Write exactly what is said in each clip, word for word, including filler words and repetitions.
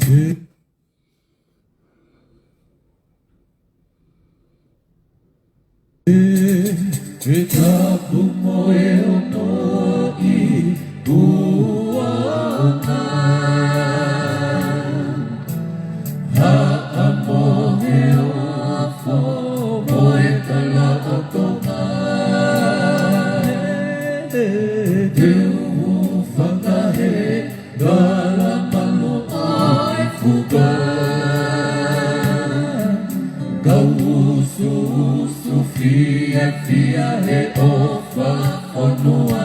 ʻE, ʻe tapu mo e ono ʻi ʻuaona. Haʻamo he ofo mo e kalaʻotonga. Te u hūfanga he kala malu ʻo e fuka. Kau usuusu fiefia he ʻofa fonua.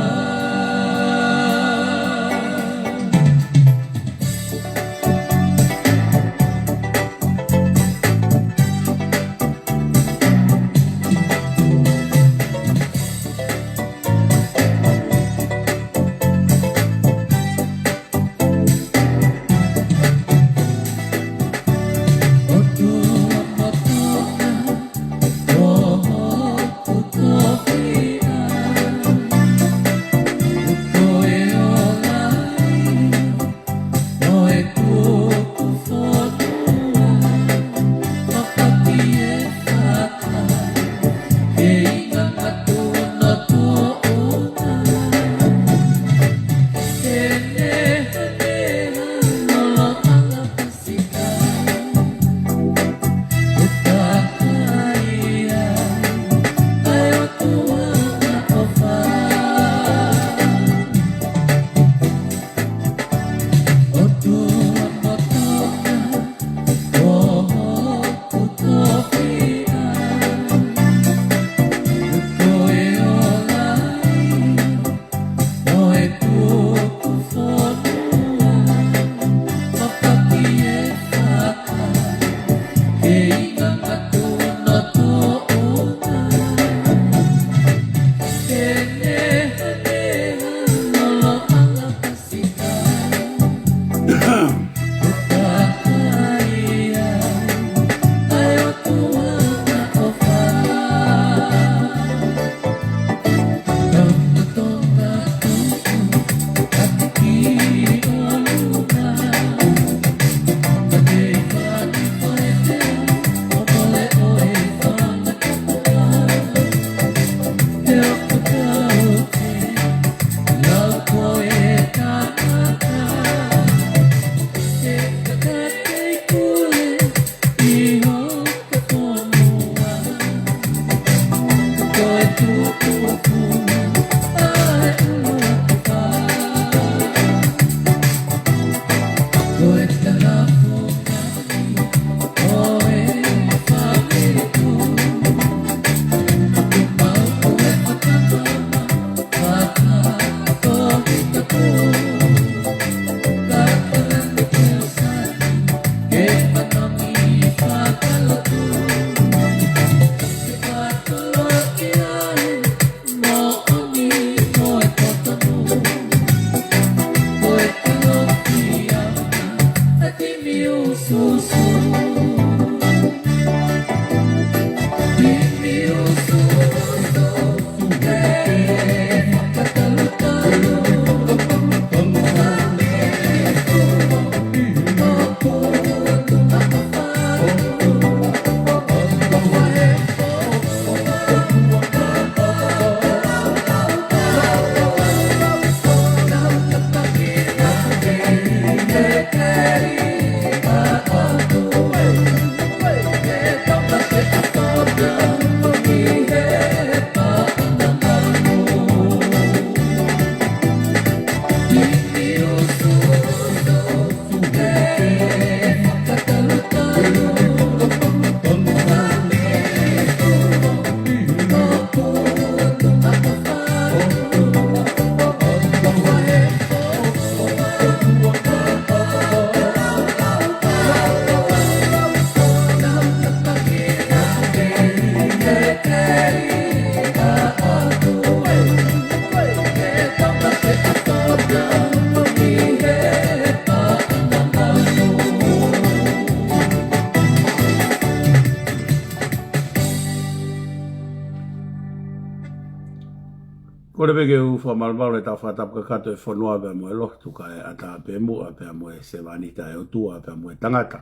Kole pē ke u fakamalumalu ʻetau fakatapu kakato ʻi he fonua pea mo e lotu kae ʻatā pē muʻa pea mo e sevāniti ʻa e ʻOtua pea mo e tangata.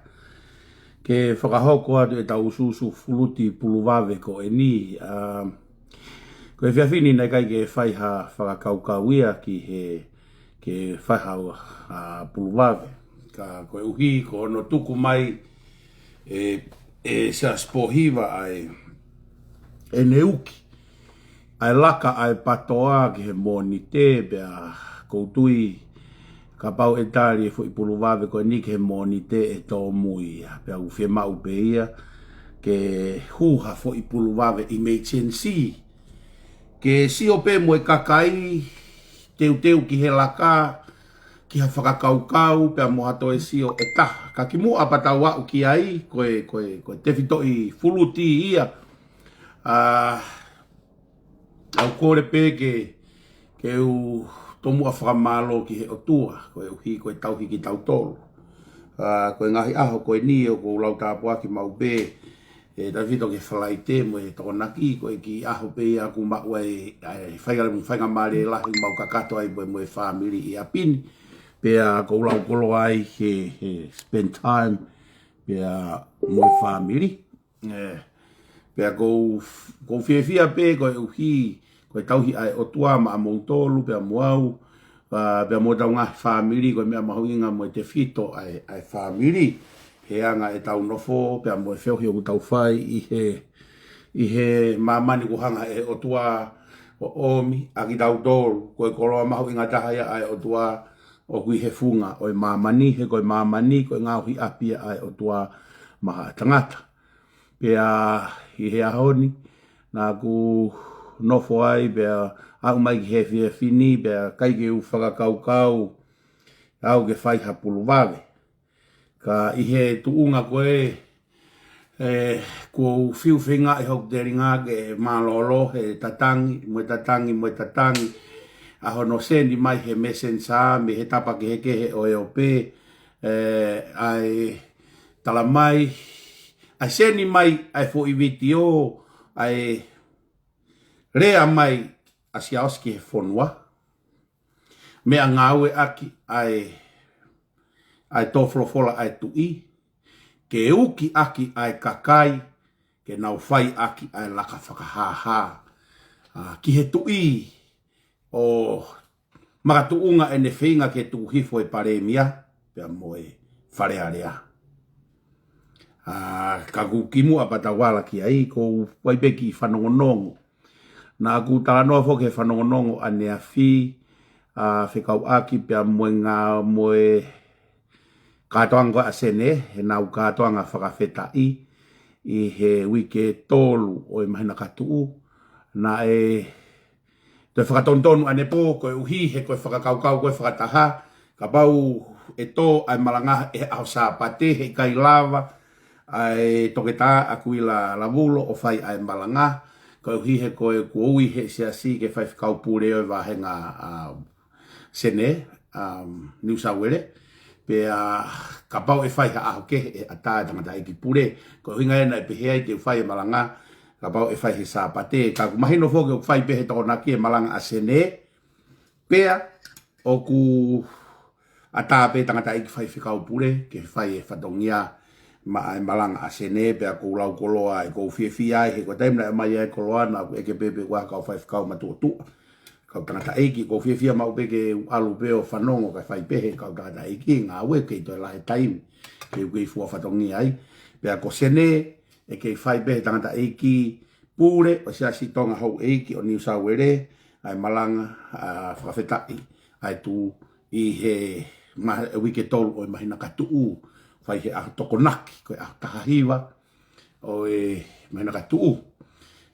Ke fakahoko atu ʻetau ʻusuʻusu fuluti puluvave ko eni, ā, ko e efiafi ni naʻe ʻikai ke fai ha fakakaukau ia ki he, ke fai ha, ha puluvave. Ka koeʻuhi ko hono tuku mai ʻe, ʻe Siaosi Pōhiva ʻa e, ʻene uki ʻa e laka ʻa e PATOA ki he Mōnite, pea ʻoku ou tui kapau ʻe tali e foʻi puluvave ko eni ki he Mōnite ʻe tōmui ia. Pea ʻoku fiemaʻu pē ia ke hū ha foʻi puluvave emergency, ke sio pē mo e kakai, teuteu ki he laka, ki ha fakakaukau pea mo ha toe sio ʻe taha. Ka kimuʻa pea tau aʻu ki ai, ko e, ko e, ko e tefitoʻi fuluti ia. Ā, ʻoku ou kole pē ke, ke u tomuʻa fakamālō ki he ʻOtua, koeʻuhi ko e tauhi kitautolu. Ā, ko e ngaahi ʻaho ko eni ʻoku ou lau tāpuaki maʻu pē ʻe tefito ki he Falaite mo e Tokonaki, ko e kiʻi ʻaho pē ia ʻoku maʻu ai ʻa e faingamālie lahi ʻoku mau kakato ai mo e, mo e fāmili ʻi ʻapi ni. Pea ʻoku ou lau koloa ai he, he spend time pea mo e fāmili. ʻE, pea ʻoku ou, ʻoku ou fiefia pē koeʻuhi ko e tauhi ʻa e ʻOtua maʻamoutolu pea mo au, ā, pea mo ʻetau ngaahi fāmili, ko e meʻa mahuʻinga mo e tefito ʻa e, ʻa e fāmili he anga ʻetau nofo pea mo e feohi ʻoku tau fai ʻi he, ʻi he māmani kuo hanga ʻe he ʻOtua ʻo ʻomi ʻa kitautolu. Ko e koloa mahuʻinga taha ia ʻa e ʻOtua ʻoku ʻi he funga ʻo e māmani, he ko e māmani ko e ngaohi ʻapi ia ʻa e ʻOtua maʻa e tangata. Pea ʻi he ʻaho ni naʻa ku nofo ai pea aʻu mai ki he efiafi ni pea ʻikai ke u fakakaukau au ke fai ha puluvave. Ka ʻi he tuʻunga ko ē, ē, ʻoku ou fiu feingaʻi hoku telinga ke mālōlō he tatangi mo e tatangi mo e tatangi ʻa hono seni mai he messenger mei he tapa kehekehe ʻo e ope, ē, ʻa e tala mai, ʻa e seni mai ʻa e foʻi vitiō, ʻa e lea mai ʻa Siaosi ki he fonua, meʻangāueʻaki ʻa e, ʻa e tō folofola ʻa e tuʻi, ke uki ʻaki ʻa e kakai, ke nau fai ʻaki ʻa e laka fakahāhā, ā, ki he tuʻi ʻo makatuʻunga ʻene feinga ke tuku hifo e palēmia pea mo e Fale Alea. Ā, ka ʻoku kimuʻa pea tau ala ki ai, ʻoku ou fai pē kiʻi fanongonongo. Naʻa ku talanoa foki he fanongonongo ʻaneafi, ā, fekauʻaki pea mo e ngā, mo e kātoanga ko ē ʻa Sene, heʻenau kātoanga fakafetaʻi ʻi he uike tolu ʻo e māhina ka tuʻu. Naʻe toe fakatonutonu ʻanepō, koeʻuhi he ko e fakakaukau ko ē fakataha, kapau ʻe tō ʻa e malanga ʻi he ʻaho Sāpate, heʻikai lava ʻa e Toketā ʻAkuila Lavulo ʻo fai ʻa e malanga, koeʻuhi he ko e kuo ui he siasi ke faifekau pule ʻo e vāhenga, ā, Sene, ā, New South Wales. Pea kapau ʻe fai ha ʻaho kehe ʻe ʻatā e tangataʻeiki pule. Ko e ʻuhinga ia naʻe pehē ai te u fai e malanga kapau ʻe fai he Sāpate. Ka ʻoku mahino foki ʻoku fai pē he Tokonaki e malanga ʻa Sene. Pea ʻoku ʻatā pē tangataʻeiki faifekau pule ke fai e fatongia maʻa e malanga ʻa Sene, pea ʻoku ou lau koloa ai, ʻoku ou fiefia ai, he ko e taimi naʻe ʻomai ai e koloa naʻa ku ʻeke pē pe ʻoku ʻi ai ha kau faifekau matuʻotuʻa, kau tangataʻeiki. ʻOku ou fiefia maʻu pē ke u ʻalu pē ʻo fanongo kae fai pē he kau tangataʻeiki ngāue, kei toe lahi e taimi ke u kei fua fatongia ai. Pea ko Sene ʻe kei fai pē he tangataʻeiki pule ʻo e Siasi Tonga Houʻeiki ʻo New South Wales ʻa e malanga, ā, fakafetaʻi ʻa e tuʻi ʻi he ma-, uike tolu ʻo e māhina ka tuʻu, fai he ʻaho Tokonaki, ko e ʻaho taha hiva ʻo e māhina ka tuʻu.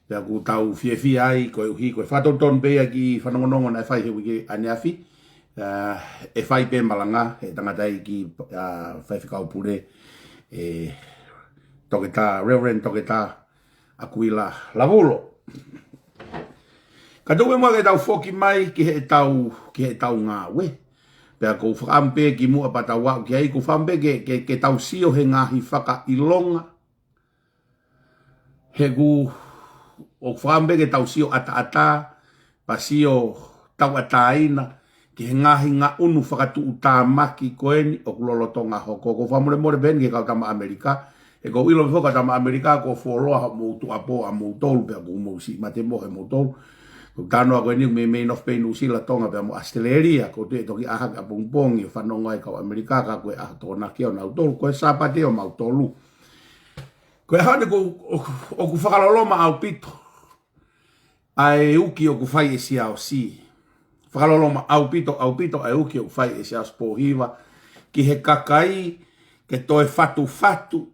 Pea ʻoku tau fiefia ai, koeʻuhi ko e fakatonutonu pē ia ki he fanongonongo naʻe fai he uike ʻaneafi, ā, ʻe fai pē malanga he tangataʻeiki, ā, faifekau pule, ē, Toketā, Reverend Toketā ʻAkuila Lavulo. Ka tau ʻoua muʻa ke tau foki mai ki heʻetau, ki heʻetau ngāue. Pea ʻoku ou fakaʻamu pē kimuʻa pea tau aʻu ki ai, ʻoku ou fakaʻamu pē ke, ke, ke tau sio he ngaahi fakaʻilonga. He ʻoku, ʻoku ou fakaʻamu pē ke tau sio ʻataʻatā Pasio tauʻatāina ki he ngaahi ngaʻunu fakatuʻutāmaki ko eni ʻoku lolotonga hoko. Ko e fakamolemole pē eni ki he kau tama ʻAmelika. He ʻoku ou ʻilo foki kau tama ʻAmelika ʻoku fuoloa hoʻomou tuʻuapō ʻamoutolu pea ʻoku mou siʻi mate mohe moutolu. Ko e talanoa ko eni meimei nofo pē ʻi Nuʻusila, Tonga pea mo ʻAositelēlia, ʻoku ou tui ʻe toki ʻā hake ʻapongipongi ʻo fanongo ai kau ʻAmelika ka ko e ʻaho Tokonaki ʻo nautolu, ko e Sāpate ʻo mautolu. Ko e ʻaho ni ʻoku, ʻoku, ʻoku fakaloloma ʻaupito ʻa e uki ʻoku fai ʻe Siaosi. Fakaloloma ʻaupito, ʻaupito ʻa e uki ʻoku fai ʻe Siaosi Pōhiva ki he kakai ke toe fatufatu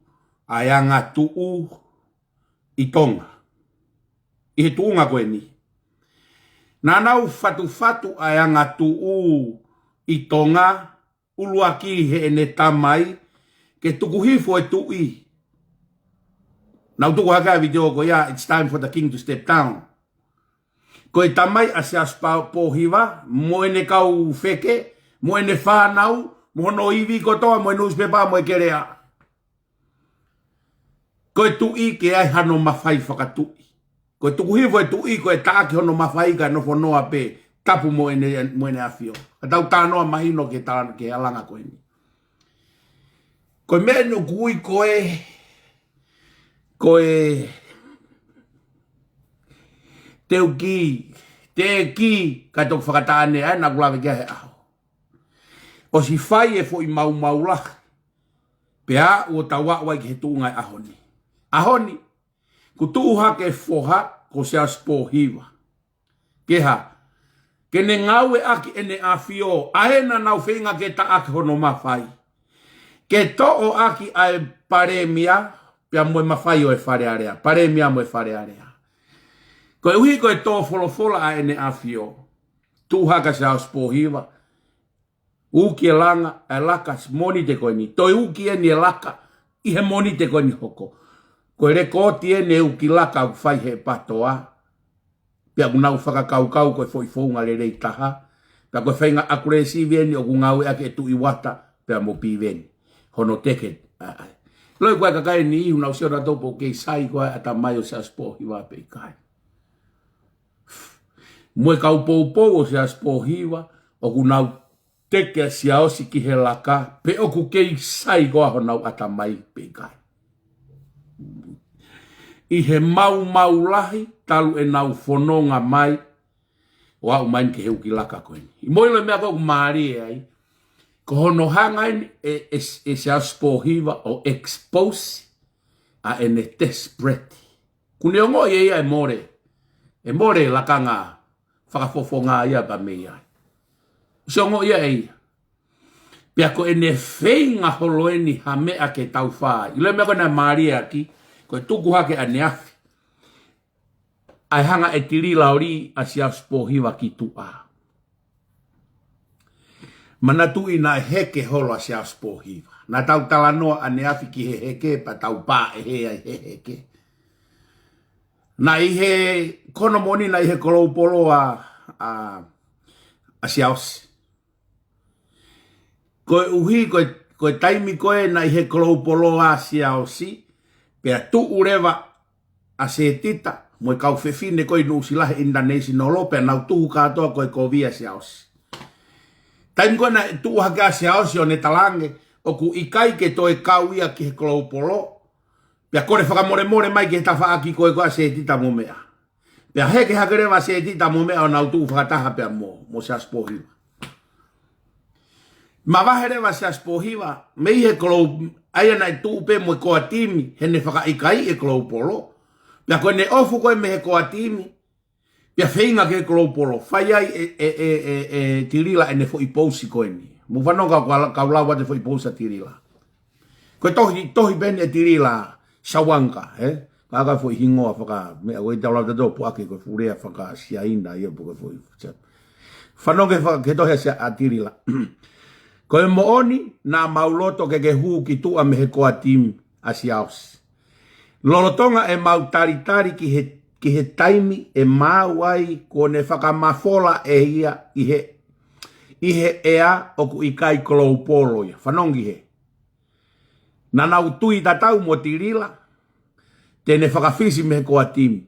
ʻa e angatuʻu ʻi Tonga. ʻI he tuʻunga ko eni. Naʻa nau fatufatu ʻa e angatuʻu ʻi Tonga, ʻuluaki heʻene tamai ke tuku hifo e tuʻi. Nau tuku hake ʻa e vitiō ko ia, "It's time for the king to step down." Ko e tamai ʻa Siaosi Pōhiva, mo ʻene kau feke, mo ʻene fānau, mo hono ivi kotoa, mo e newspaper, mo e kelea. Ko e tuʻi ke ʻai hano mafai fakatuʻi. Ko e tuku hifo e tuʻi, ko e taʻaki hono mafai kae nofo noa pē tapu mo ʻene, mo ʻEne ʻAfio. Ka tau talanoa mahino ki he tala-, ki he alanga ko eni. Ko e meʻa eni ʻoku ui ko e, ko e teukī, teukī, ka toki fakataʻane ai naʻa ku lave ki ai he ʻaho. ʻOsi fai e foʻi maumau lahi. Pea ʻoku tau aʻu ai ki he tuʻunga e ʻaho ni. ʻAho ni, kuo tuʻu hake e foha ko Siaosi Pōhiva. Ke hā? Ke ne ngāueʻaki ʻEne ʻAfio, ʻa ē naʻa nau feinga ke taʻaki hono mafai. Ke toʻo ʻaki ʻa e Palēmia, pea mo e mafai ʻo e Fale Alea. Palēmia mo e Fale Alea. Koeʻuhi ko e tō folofola ʻa ʻEne ʻAfio. Tuʻu hake ʻa Siaosi Pōhiva. Uki e langa, e laka, Mōnite ko eni. Toe uki eni e laka, ʻi he Mōnite ko eni hoko. Ko e lekooti eni e uki laka ʻoku fai he PATOA. Pea ʻoku nau fakakaukau ko e foʻi founga lelei taha. Pea ko e faʻahinga ʻakulesivi eni ʻoku ngāueʻaki e Tuʻi Uata, pea mo Piveni. Hono teke, ʻa, ʻa. Loi ko e kakai ni ʻoku nau sio nautolu pe ʻoku kei sai ko ē ʻatamai ʻo Siaosi Pōhiva pe ʻikai. Mo e kau poupou ʻo Siaosi Pōhiva, ʻoku nau teke ʻa Siaosi ki he laka, pe ʻoku kei sai ko ē honau ʻatamai pe ʻikai. ʻI he maumau lahi, talu ʻenau fononga mai, ʻo aʻu mai ki he uki laka ko eni. ʻI mo ʻilo e meʻa ko ē ʻoku mālie ai, ko hono hanga eni ʻe, ʻe, ʻe Siaosi Pōhiva ʻo expose ʻa ʻene desperate. Kuo ne ongoʻi ʻe ia e mole. E mole lakanga fakafofonga ia pea mei ai. ʻOsi ongoʻi ia ʻe ia. Pea ko ʻene feinga holo eni ha meʻa ke tau fai. ʻIlo e meʻa ko ē naʻe mālie ʻaki, ko e tuku hake ʻaneafi. ʻA e hanga ʻe Tilila ʻo lī ʻa Siaosi Pōhiva ki tuʻa. Manatuʻi naʻe heke holo ʻa Siaosi Pōhiva. Naʻa tau talanoa ʻaneafi ki he heke, pea tau pāʻehe ai he heke. Naʻe ʻi he, ko hono moʻoni naʻe ʻi he koloupolo ʻa, ʻa, ʻa Siaosi. Koeʻuhi, ko e, ko e taimi ko ē naʻe ʻi he koloupolo ʻa Siaosi, pea tuʻu leva ʻa Setita, mo e kau fefine ko ē ʻi Nuʻusila he International Law, pea nau tuhu kātoa ko e kovi ʻa Siaosi. Taimi ko ē naʻe tuʻu hake ʻa Siaosi ʻo ne talaange, ʻoku ʻikai ke toe kau ia ki he koloupolo, pea kole fakamolemole mai ki he tafaʻaki ko ē ko ē ʻa Setita mo meʻa. Pea heke hake leva ʻa Setita mo meʻa ʻo nau tuʻu fakataha pea mo, mo Siaosi Pōhiva. Mavahe leva ʻa Siaosi Pōhiva, mei he kolou-, ʻa ia naʻe tuʻu pē mo e koa timi, heʻene fakaʻikaiʻi e koloupolo. Pea ko ʻene ʻofa ko ē mei he koa timi, pea feinga ki he koloupolo. Fai ai ʻe, ʻe, ʻe, ʻe, ʻe Tilila ʻene foʻi pousi ko eni. Mou fanongo kau, kau, kau lau atu e foʻi pousi ʻa Tilila. Ko e tohi, tohi pē eni ʻe Tilila Sawanga, ē? Ka ko e foʻi hingoa faka, meʻa ko e tau lau tautolu puʻaki ko e fuʻu lea faka-Siaina ia pe ko e foʻi. Fanongo ki he faka-, ki he tohi ʻa Sia-, ʻa Tilila. Ko e moʻoni, naʻa mau loto ke ke hū ki tuʻa mei he koa timi ʻa Siaosi. Lolotonga ʻemau talitali ki he, ki he taimi ʻe maau ai kuo ne fakamafola ʻe ia ʻi he, ʻi he ʻea ʻoku ʻikai koloupolo ia. Fanongo ki he. Naʻa nau tui tatau mo Tilila, te ne fakafisi mei he koa timi.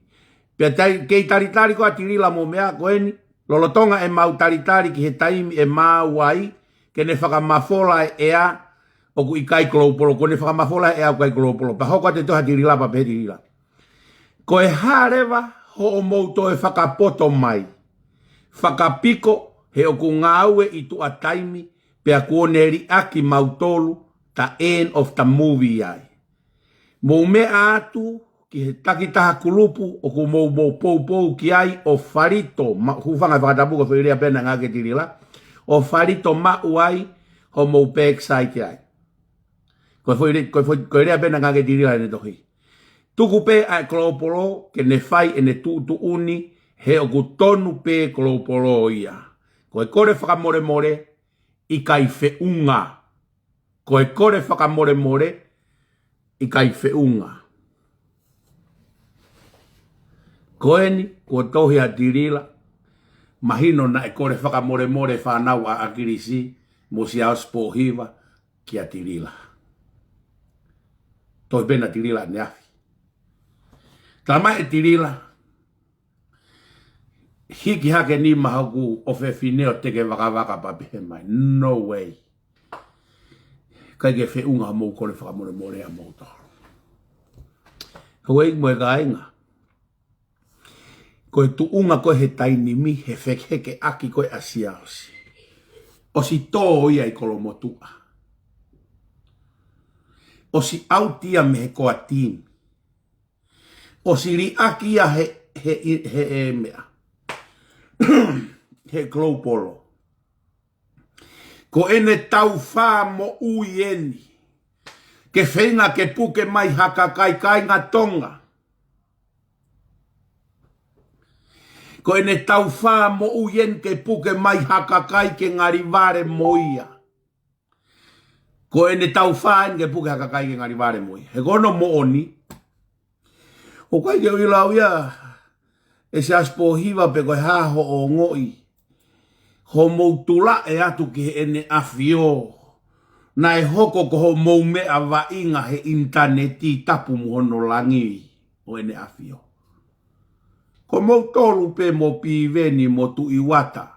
Pea tai, kei talitali ko ā Tilila mo meʻa ko eni, lolotonga ʻemau talitali ki he taimi ʻe maau ai ke ne fakamafola e ʻea, ʻoku ʻikai kolopolo, ko ʻene fakamafola e ʻea ʻoku ʻikai kolopolo. Pea hoko atu e tohi ʻa Tilila pea pehē ʻe Tilila, ko e hā leva hoʻomou toe fakapoto mai? Fakapiko, he ʻoku ngāue ʻi tuʻa taimi, pea kuo ne liʻaki mautolu, the end of the movie ai. Mou meʻa atu ki he takitaha kulupu ʻoku mou, mou poupou ki ai ʻo falito, ma, hūfanga he fakatapu ko e foʻi lea pē naʻe ngāueʻaki ʻe Tilila, ʻo falito maʻu ai hoʻomou backside ai. Ko e foʻi le, ko e foʻi, ko e lea pē naʻe ngāueʻaki ʻe Tilila ʻene tohi. Tuku pē ʻa e kolopolo ke ne fai ʻene tuʻutuʻuni, he ʻoku tonu pē kolopolo ia. Ko e kole fakamolemole, ʻikai feʻunga. Ko e kole fakamolemole, ʻikai feʻunga. Ko eni, kuo tohi ʻa Tilila, mahino naʻe kole fakamolemole e fānau ʻa ʻAkilisi mo Siaosi Pōhiva kia Tilila. Tohi pē ʻa Tilila ʻaneafi. Talamai ʻe Tilila, hiki hake nima hoku ʻofefine ʻo teke vakavaka pea pehē mai, no way. ʻIkai ke feʻunga hoʻomou kole fakamolemole ʻamoutolu. Houʻeiki mo e kāinga, ko e tuʻunga ko ē he taimi ni he fekehekeʻaki ko ē ʻa Siaosi, ʻosi tō ia ʻi Kolomotuʻa. ʻOsi ʻauti ia mei he core team. ʻOsi liʻaki ia he, he, he, he meʻa, he kolopolo. Ko ʻene taufā moʻui eni ke feinga ke puke mai ha kakai, kāinga Tonga. Ko ʻene taufā moʻui eni ke puke mai ha kakai ke ngali vale mo ia. Ko ʻene taufā eni ke puke ha kakai ke ngali vale mo ia. He ko hono moʻoni, ʻoku ʻikai ke u ʻilo au ia, ʻe Siaosi Pōhiva, pe ko e hā hoʻo ongoʻi, hoʻomou tulaʻi atu ki heʻene ʻAfio, naʻe hoko ko hoʻomou meʻa vaʻinga he ʻinitaneti, tapu mo hono langi ʻo ʻEne ʻAfio. Ko moutolu pē mo Piveni mo Tuʻivata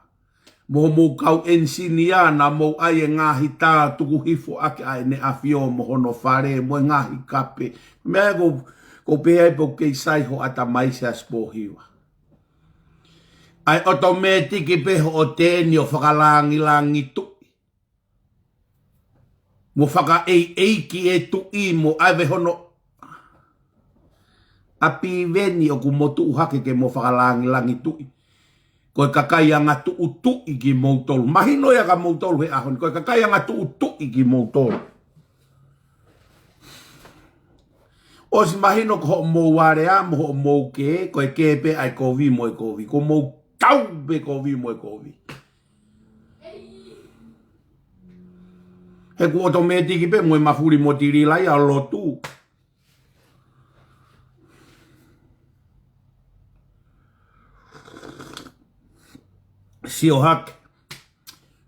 mo hoʻomou kau ʻenisinia naʻa mou ʻai e ngaahi tā tuku hifo ʻaki ʻa ʻEne ʻAfio mo hono fale mo e ngaahi kape. Meʻa ko, ko pehē ai pē ʻoku kei sai ho ʻatamai, Siaosi Pōhiva. ʻA e ʻotomētiki pē hoʻo teeni ʻo fakalangilangi tuʻi mo fakaʻeiʻeiki e tuʻi mo ʻave hono, ʻa Piveni ʻoku mo tuʻu hake ke mo fakalangilangi tuʻi. Ko e kakai angatuʻu tuʻi kimoutolu. Mahino ia kia moutolu he ʻaho ni, ko e kakai angatuʻu tuʻi kimoutolu. ʻOsi mahino ko hoʻomou alea mo hoʻomou kē, ko e kē pē ʻa e kovi mo e kovi. Ko mou tau pē kovi mo e kovi. He kuo ʻotomētiki pē mo e mafuli mo Tilila ia ʻo lotu. Sio hake.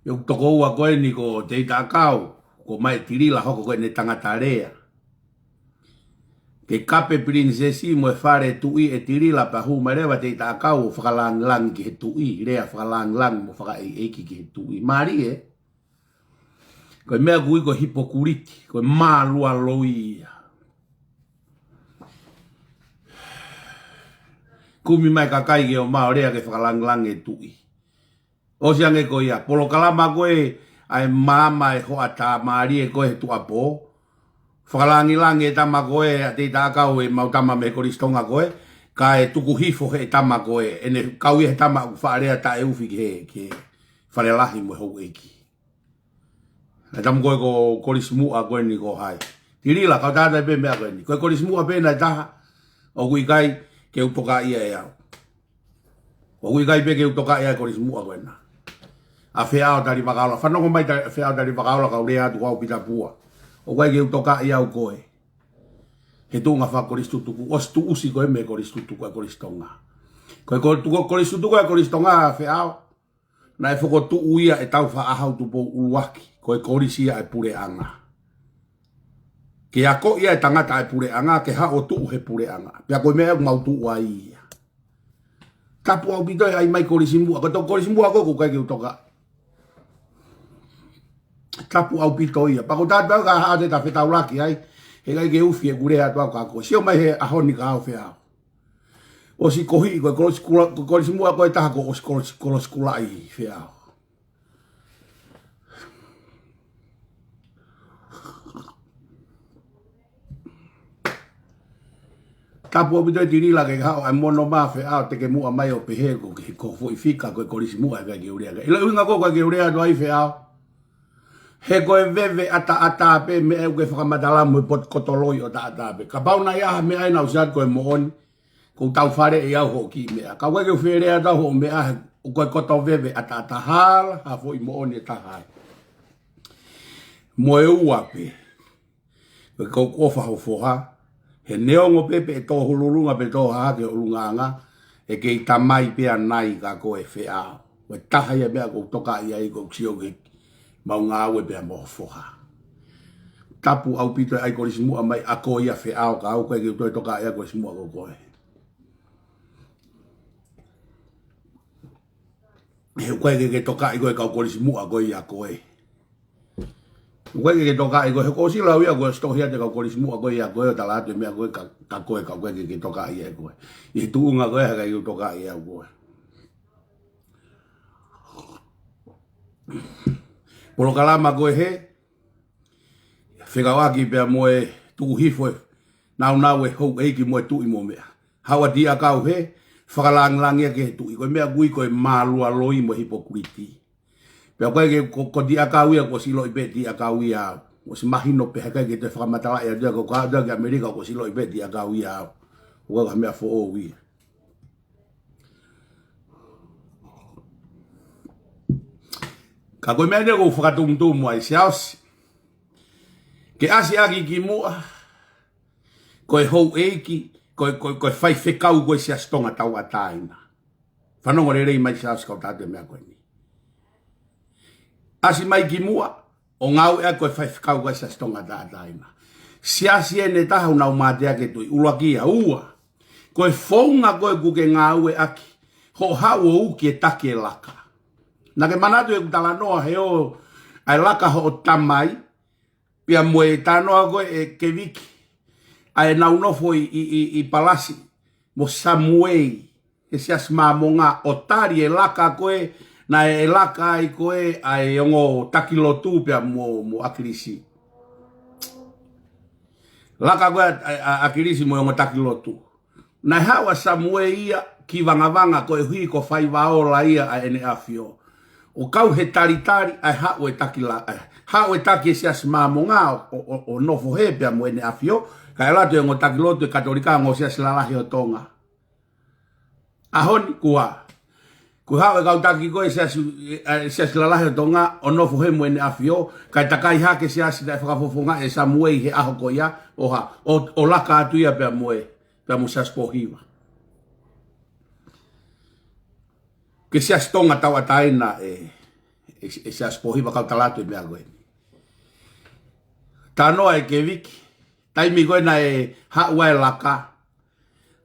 ʻE u tokoua ko eni ko Teitaʻakau, ko mai Tilila hoko ko ʻene tangata lea. Ke kape pilinisesi mo e fale tuʻi ʻe Tilila pea hū mai leva Teitaʻakau ʻo fakalangilangi ki he tuʻi, lea fakalangilangi mo fakaʻeiʻeiki ki he tuʻi. Mālie, ko e meʻa ʻoku ui ko e hipokuliti, ko e mālualoi ia. Kumi mai kakai ke ō mai ʻo lea ke fakalangilangi e tuʻi. ʻOsi ange ko ia, polokalama ko ē ʻa e maama e hoʻatā mālie ko ē he tuʻapō. Fakalangilangi e tama ko ē ʻa Teitaʻakau, ʻemau tama mei Kolisi Tonga ko ē, kae tuku hifo he tama ko ē, ʻene kau ia he tama ʻoku faʻa lea taʻeufi ki he, ki he Falelahi mo e houʻeiki. ʻA e tama ko ē ko Kolisi Muʻa ko eni ko hai. Tilila, kau tātai pē meʻa ko eni. Ko e Kolisi Muʻa pē naʻe taha, ʻoku ʻikai ke u tokaʻi ia ʻe au. ʻOku ʻikai pē ke u tokaʻi ʻa e Kolisi Muʻa ko ena. ʻA Feʻao Talivakaola, fanongo mai ta-, Feʻao Talivakaola, kau lea atu ko au Pita Pua. ʻOku ʻikai ke u tokaʻi au koe. He tuʻunga fakakolisi tutuku, ʻosi tuʻusi koe mei he kolisi tutuku ʻa e Kolisi Tonga. Ko e ko-, tuku kolisi tutuku ʻa e Kolisi Tonga, Feʻao, naʻe fokotuʻu ia ʻe Tāufaʻāhau Tupou ʻUluaki, ko e kolisi ia ʻa e puleʻanga. Ke akoʻi ʻa e tangata ʻa e puleʻanga, ke haʻu ʻo tuʻu he puleʻanga. Pea ko e meʻa ʻoku mau tuʻu ai ia. Tapu ʻaupito e ʻai mai Kolisimuʻa, ko e toki Kolisimuʻa ko ē ʻoku ʻikai ke u tokaʻi. Tapu ʻaupito ia. Pea ko e taha pē ka haʻate ta fetaulaki ai, he ʻikai ke ufi ʻeku lea atu au kia koe. Sio mai he ʻaho ni ka au Feau. ʻOsi kohiʻi ko e Kolosikula, ko e Kolisimuʻa ko e taha ko ʻosi Kolosi-, Kolosikulaʻi Feau. Tapu ʻaupito e Tilila ke haʻu ai mono mā Feau te ke muʻa mai ʻo pehē ko ke ko foʻi fika ko e Kolisimuʻa ʻikai ke u lea. ʻIlo ʻuhinga ko ē ʻikai ke u lea atu ai Feau. He ko e veve ʻataʻatā pē meʻa ʻoku ke fakamatala mo e potu kotoloi ʻo taʻatā pē. Kapau naʻe ʻi ai ha meʻa ʻe nau sat ko e moʻoni. Ko u tau fale ʻe au hoʻo kiʻi meʻa. Ka ʻoku ʻikai ke u fie lea atu au hoʻo meʻa he, ʻoku ko e koto veve ʻataʻatā hala, ha foʻi moʻoni ʻe taha ai. Mo e ua pē. Ko e kau ʻofa ho foha. He neongo pē pe ʻe tō hululunga pe tō hahake ʻolungaanga. ʻE kei tamai pē ʻa nai kia koe Feau. Ko e taha ia meʻa ʻoku ou tokaʻi ai ʻoku ou sio ke mau ngāue pea mo ho foha. Tapu ʻaupito e ʻai Kolisimuʻa mai ʻa koe ia Feau ka au ʻikai ke u toe tokaʻi ʻa Kolisimuʻa ko koe. He ʻoku ʻikai ke ke tokaʻi koe kau Kolisimuʻa ko ia koe. ʻOku ʻikai ke ke tokaʻi koe, he ko ʻosi lau ia ko e stohi ʻa e kau Kolisimuʻa ko ia koe, ʻo tala atu e meʻa ko ē ka, kia koe ka ʻoku ʻikai ke ke tokaʻi ia koe. ʻI he tuʻunga ko ē he ʻikai ke u tokaʻi au koe. Polokalama ko ē he, fekauʻaki pea mo e tuʻu hifo e nāunau e houʻeiki mo e tuʻi mo meʻa. Haʻu ʻa Tiʻakau he, fakalāngilangi ʻa e tuʻi. Ko e meʻa ʻoku ui ko e mālualoi mo e hipokuliti. Pea ko e ke ko, ko Tiʻakau ia kuo ʻosi ʻiloʻi pē Tiʻakau ia au. ʻOsi mahino pē he ʻikai ke te fakamatalaʻi atu ia ko ka atu ki ʻAmelika kuo ʻosi ʻiloʻi pē Tiʻakau ia au. ʻOku ʻikai ko ha meʻa foʻou ia. Ka ko e meʻa ʻeni ʻoku ou fakatumutumu ai Siaosi. Ke ʻasi ʻaki kimuʻa, ko e houʻeiki, ko e, ko e, ko e faifekau ko e Siasi Tonga Tauʻatāina. Fanongo lelei mai Siaosi kau tātu e meʻa ko eni. ʻAsi mai kimuʻa, ʻo ngāueʻaki ko e faifekau ko e Siasi Tonga Tauʻatāina. Siasi ʻe taha ʻoku nau mateaki e tuʻi ʻuluaki ia ua. Ko e founga ko ē ʻoku ke ngāueʻaki, hoʻo haʻu ʻo uki e taki e laka. Naʻa ke manatu ʻeku talanoa he ʻo ʻa e laka hoʻo tamai, pea mo e talanoa ko ē ʻe Keviki, ʻa ē naʻa nau nofo ʻi, ʻi, ʻi, ʻi Palasi, mo Samuei, he Siasi Māmonga ʻo tali e laka ko ē, naʻe laka ai ko ē, ʻa e ongo taki lotu pea mo, mo ʻAkilisi. Laka ko ē, ʻa, ʻa, ʻa ʻAkilisi mo e ongo taki lotu. Naʻe haʻu ʻa Samuei ia ki Vangavanga koeʻuhi ko Faivaola ia ʻa ʻEne ʻAfio. ʻO kau he talitali ʻa e haʻu e taki la, ʻa e haʻu e taki e Siasi Māmonga ʻo, ʻo, ʻo, ʻo nofo he pea mo ʻEne ʻAfio, kae ʻalu atu e ongo taki lotu e Katolika ongo Siasi Lalahi ʻo Tonga. ʻAho ni kuo, kuo haʻu e kau taki ko ē Siasi, ʻa e Siasi Lalahi ʻo Tonga ʻo nofo he mo ʻEne ʻAfio, kae takai hake Siasi naʻe fakafofongaʻi ʻe Samuei he ʻaho ko ia, ʻo ha, ʻo, ʻo laka atu ia pea mo e, pea mo Siaosi Pōhiva. Ke Siasi Tonga Tauʻatāina ʻe, ʻe, ʻe Siaosi Pōhiva kau tala atu e meʻa ko eni. Talanoa ʻe Keviki, taimi ko ē naʻe haʻu ai e laka,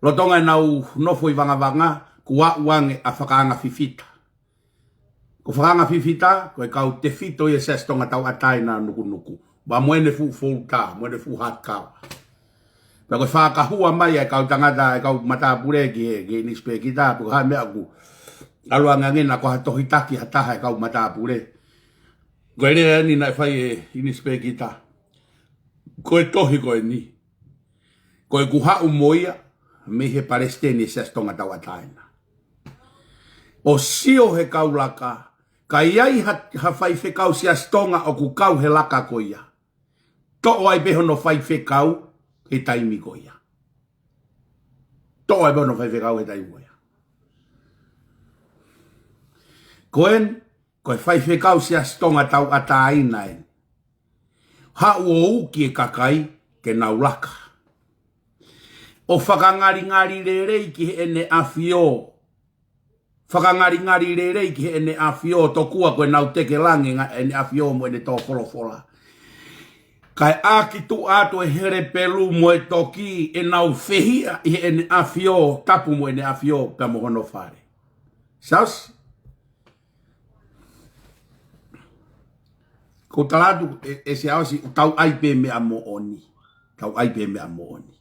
lolotonga ʻenau nofo ʻi Vangavanga, kuo aʻu ange ʻa Fakaanga Fifita. Ko Fakaanga Fifita, ko e kau tefito ia Siasi Tonga Tauʻatāina Nukunuku. Pea mo ʻene fuʻu folder, mo ʻene fuʻu hard cover. Pea ko e fakahua mai ʻa e kau tangata, ʻa e kau matāpule ki he, ki he ʻinisipēkita, pe ko e hā e meʻa ʻoku ʻalu ange ange naʻa ko ha tohi taki ha taha ʻa e kau matāpule. Ko e lea ʻeni naʻe fai ʻe he ʻinisipēkita. Ko e tohi ko eni. Ko ʻeku haʻu mo ia, mei he palesiteni e Siasi Tonga Tauʻatāina. ʻO sio he kau laka, ka ʻi ai ha, ha faifekau Siasi Tonga ʻoku kau he laka ko ia. Toʻo ai pē hono faifekau he taimi ko ia. Toʻo ai pē hono faifekau he taimi ko ia. Ko eni, ko e faifekau Siasi Tonga Tauʻatāina eni. Haʻu ʻo uki e kakai ke nau laka. ʻO fakangalingali lelei ki heʻene ʻafio. Fakangalingali lelei ki heʻene ʻafio tokua ko ʻenau teke langi ngaahi ʻene ʻafio mo ʻene tō folofola. Kae ʻaki tuʻu atu e helepelu mo e toki ʻenau fehiʻa ʻi heʻene ʻafio, tapu mo ʻene ʻafio pea mo hono fale. Siaosi. Ko u tala atu ē, ē Siaosi, ʻoku tau ʻai pē meʻa moʻoni. Tau ʻai pē meʻa moʻoni.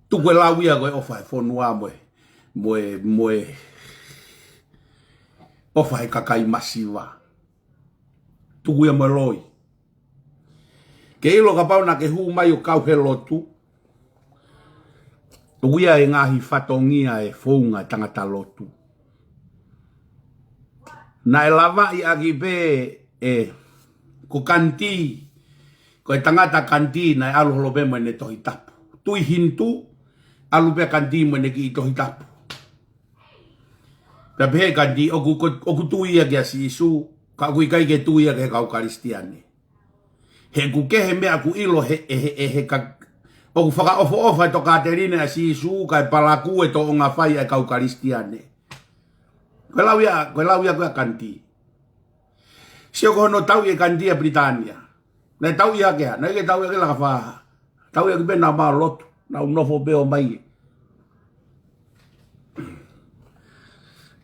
Tuku e lau ia ko e ʻofa he fonua mo e, mo e, mo e ʻofa he kakai masiva. Tuku ia mo e loi. Ke ʻilo kapau naʻa ke hū mai ʻo kau he lotu, ʻoku ʻi ai e ngaahi fatongia e founga tangata lotu. Naʻe lavaʻi ʻaki pē ē, ko Kanti, ko e tangata Kanti naʻe ʻalu holo pē mo ʻene Tohi Tapu. Tui Hinitū, ʻalu pē Kanti mo ʻene kiʻi Tohi Tapu. Pea pehē Kanti, ʻoku, ko, ʻoku tui ia kia Sīsū, ka ʻoku ʻikai ke tui ia ki he kau Kalisitiane. He ʻoku kehe meʻa ʻoku ʻilo he, he, he, he ka, ʻoku fakaʻofoʻofa e tokāteline ʻa Sīsū, kae palakū e tōʻonga fai ʻa e kau Kalisitiane. Ko e lau ia, ko e lau ia ko ē ʻa Kanti. Sio ko hono tauʻi ʻe Kanti ʻa Pilitānia. Naʻe tauʻi ʻaki ā, naʻe ʻikai ke tauʻi ʻaki Lakafa. Tauʻi ʻaki pē naʻa mau lotu, naʻa mau nofo pē ʻo mai.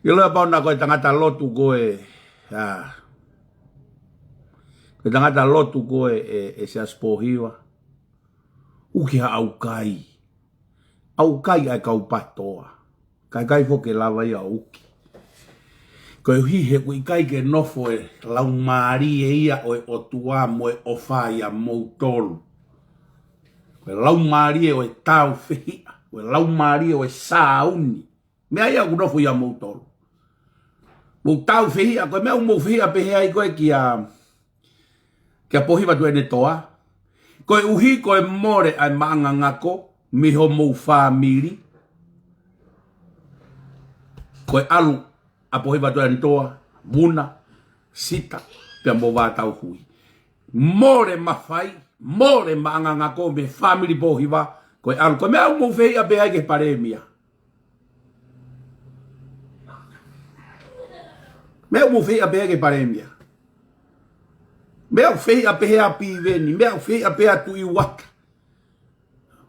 ʻIlo ia pau naʻa ko e tangata lotu ko ē, ā, ko e tangata lotu ko ē ē, ē Siaosi Pōhiva. ʻUki ha ʻaukai. ʻAukai ʻa e kau PATOA. Kae ʻikai foki ke lava ia ʻo ʻuki. Koeʻuhi he ʻoku ʻikai ke nofo e laumālie ia ʻo e ʻOtua mo e ʻofa ʻia moutolu. Ko e laumālie ʻo e tāufehiʻa, ko e laumālie ʻo e sāuni. Meʻa ia ʻoku nofo ʻia moutolu. Mou tāufehiʻa, ko e meʻa ʻoku mou fehiʻa pehē ai ko ē kia, kia Pōhiva Tuʻiʻonetoa. Koeʻuhi ko e mole ʻa e maʻanga ngako mei homou fāmili. Ko e ʻalu ʻa Pōhiva Tuʻiʻonetoa, Vuna, Sita, pea mo Vātauhui. Mole mafai, mole maʻanga ngako mei he fāmili Pōhiva, ko e ʻalu. Ko e meʻa ʻoku mou fehiʻa pehē ai ki he palēmia. Meʻa ʻoku mou fehiʻa pehē ai ki he palēmia. Meʻa ʻoku fehiʻa pehē ʻa Piveni, meʻa ʻoku fehiʻa pehē ʻa Tuʻi Uata.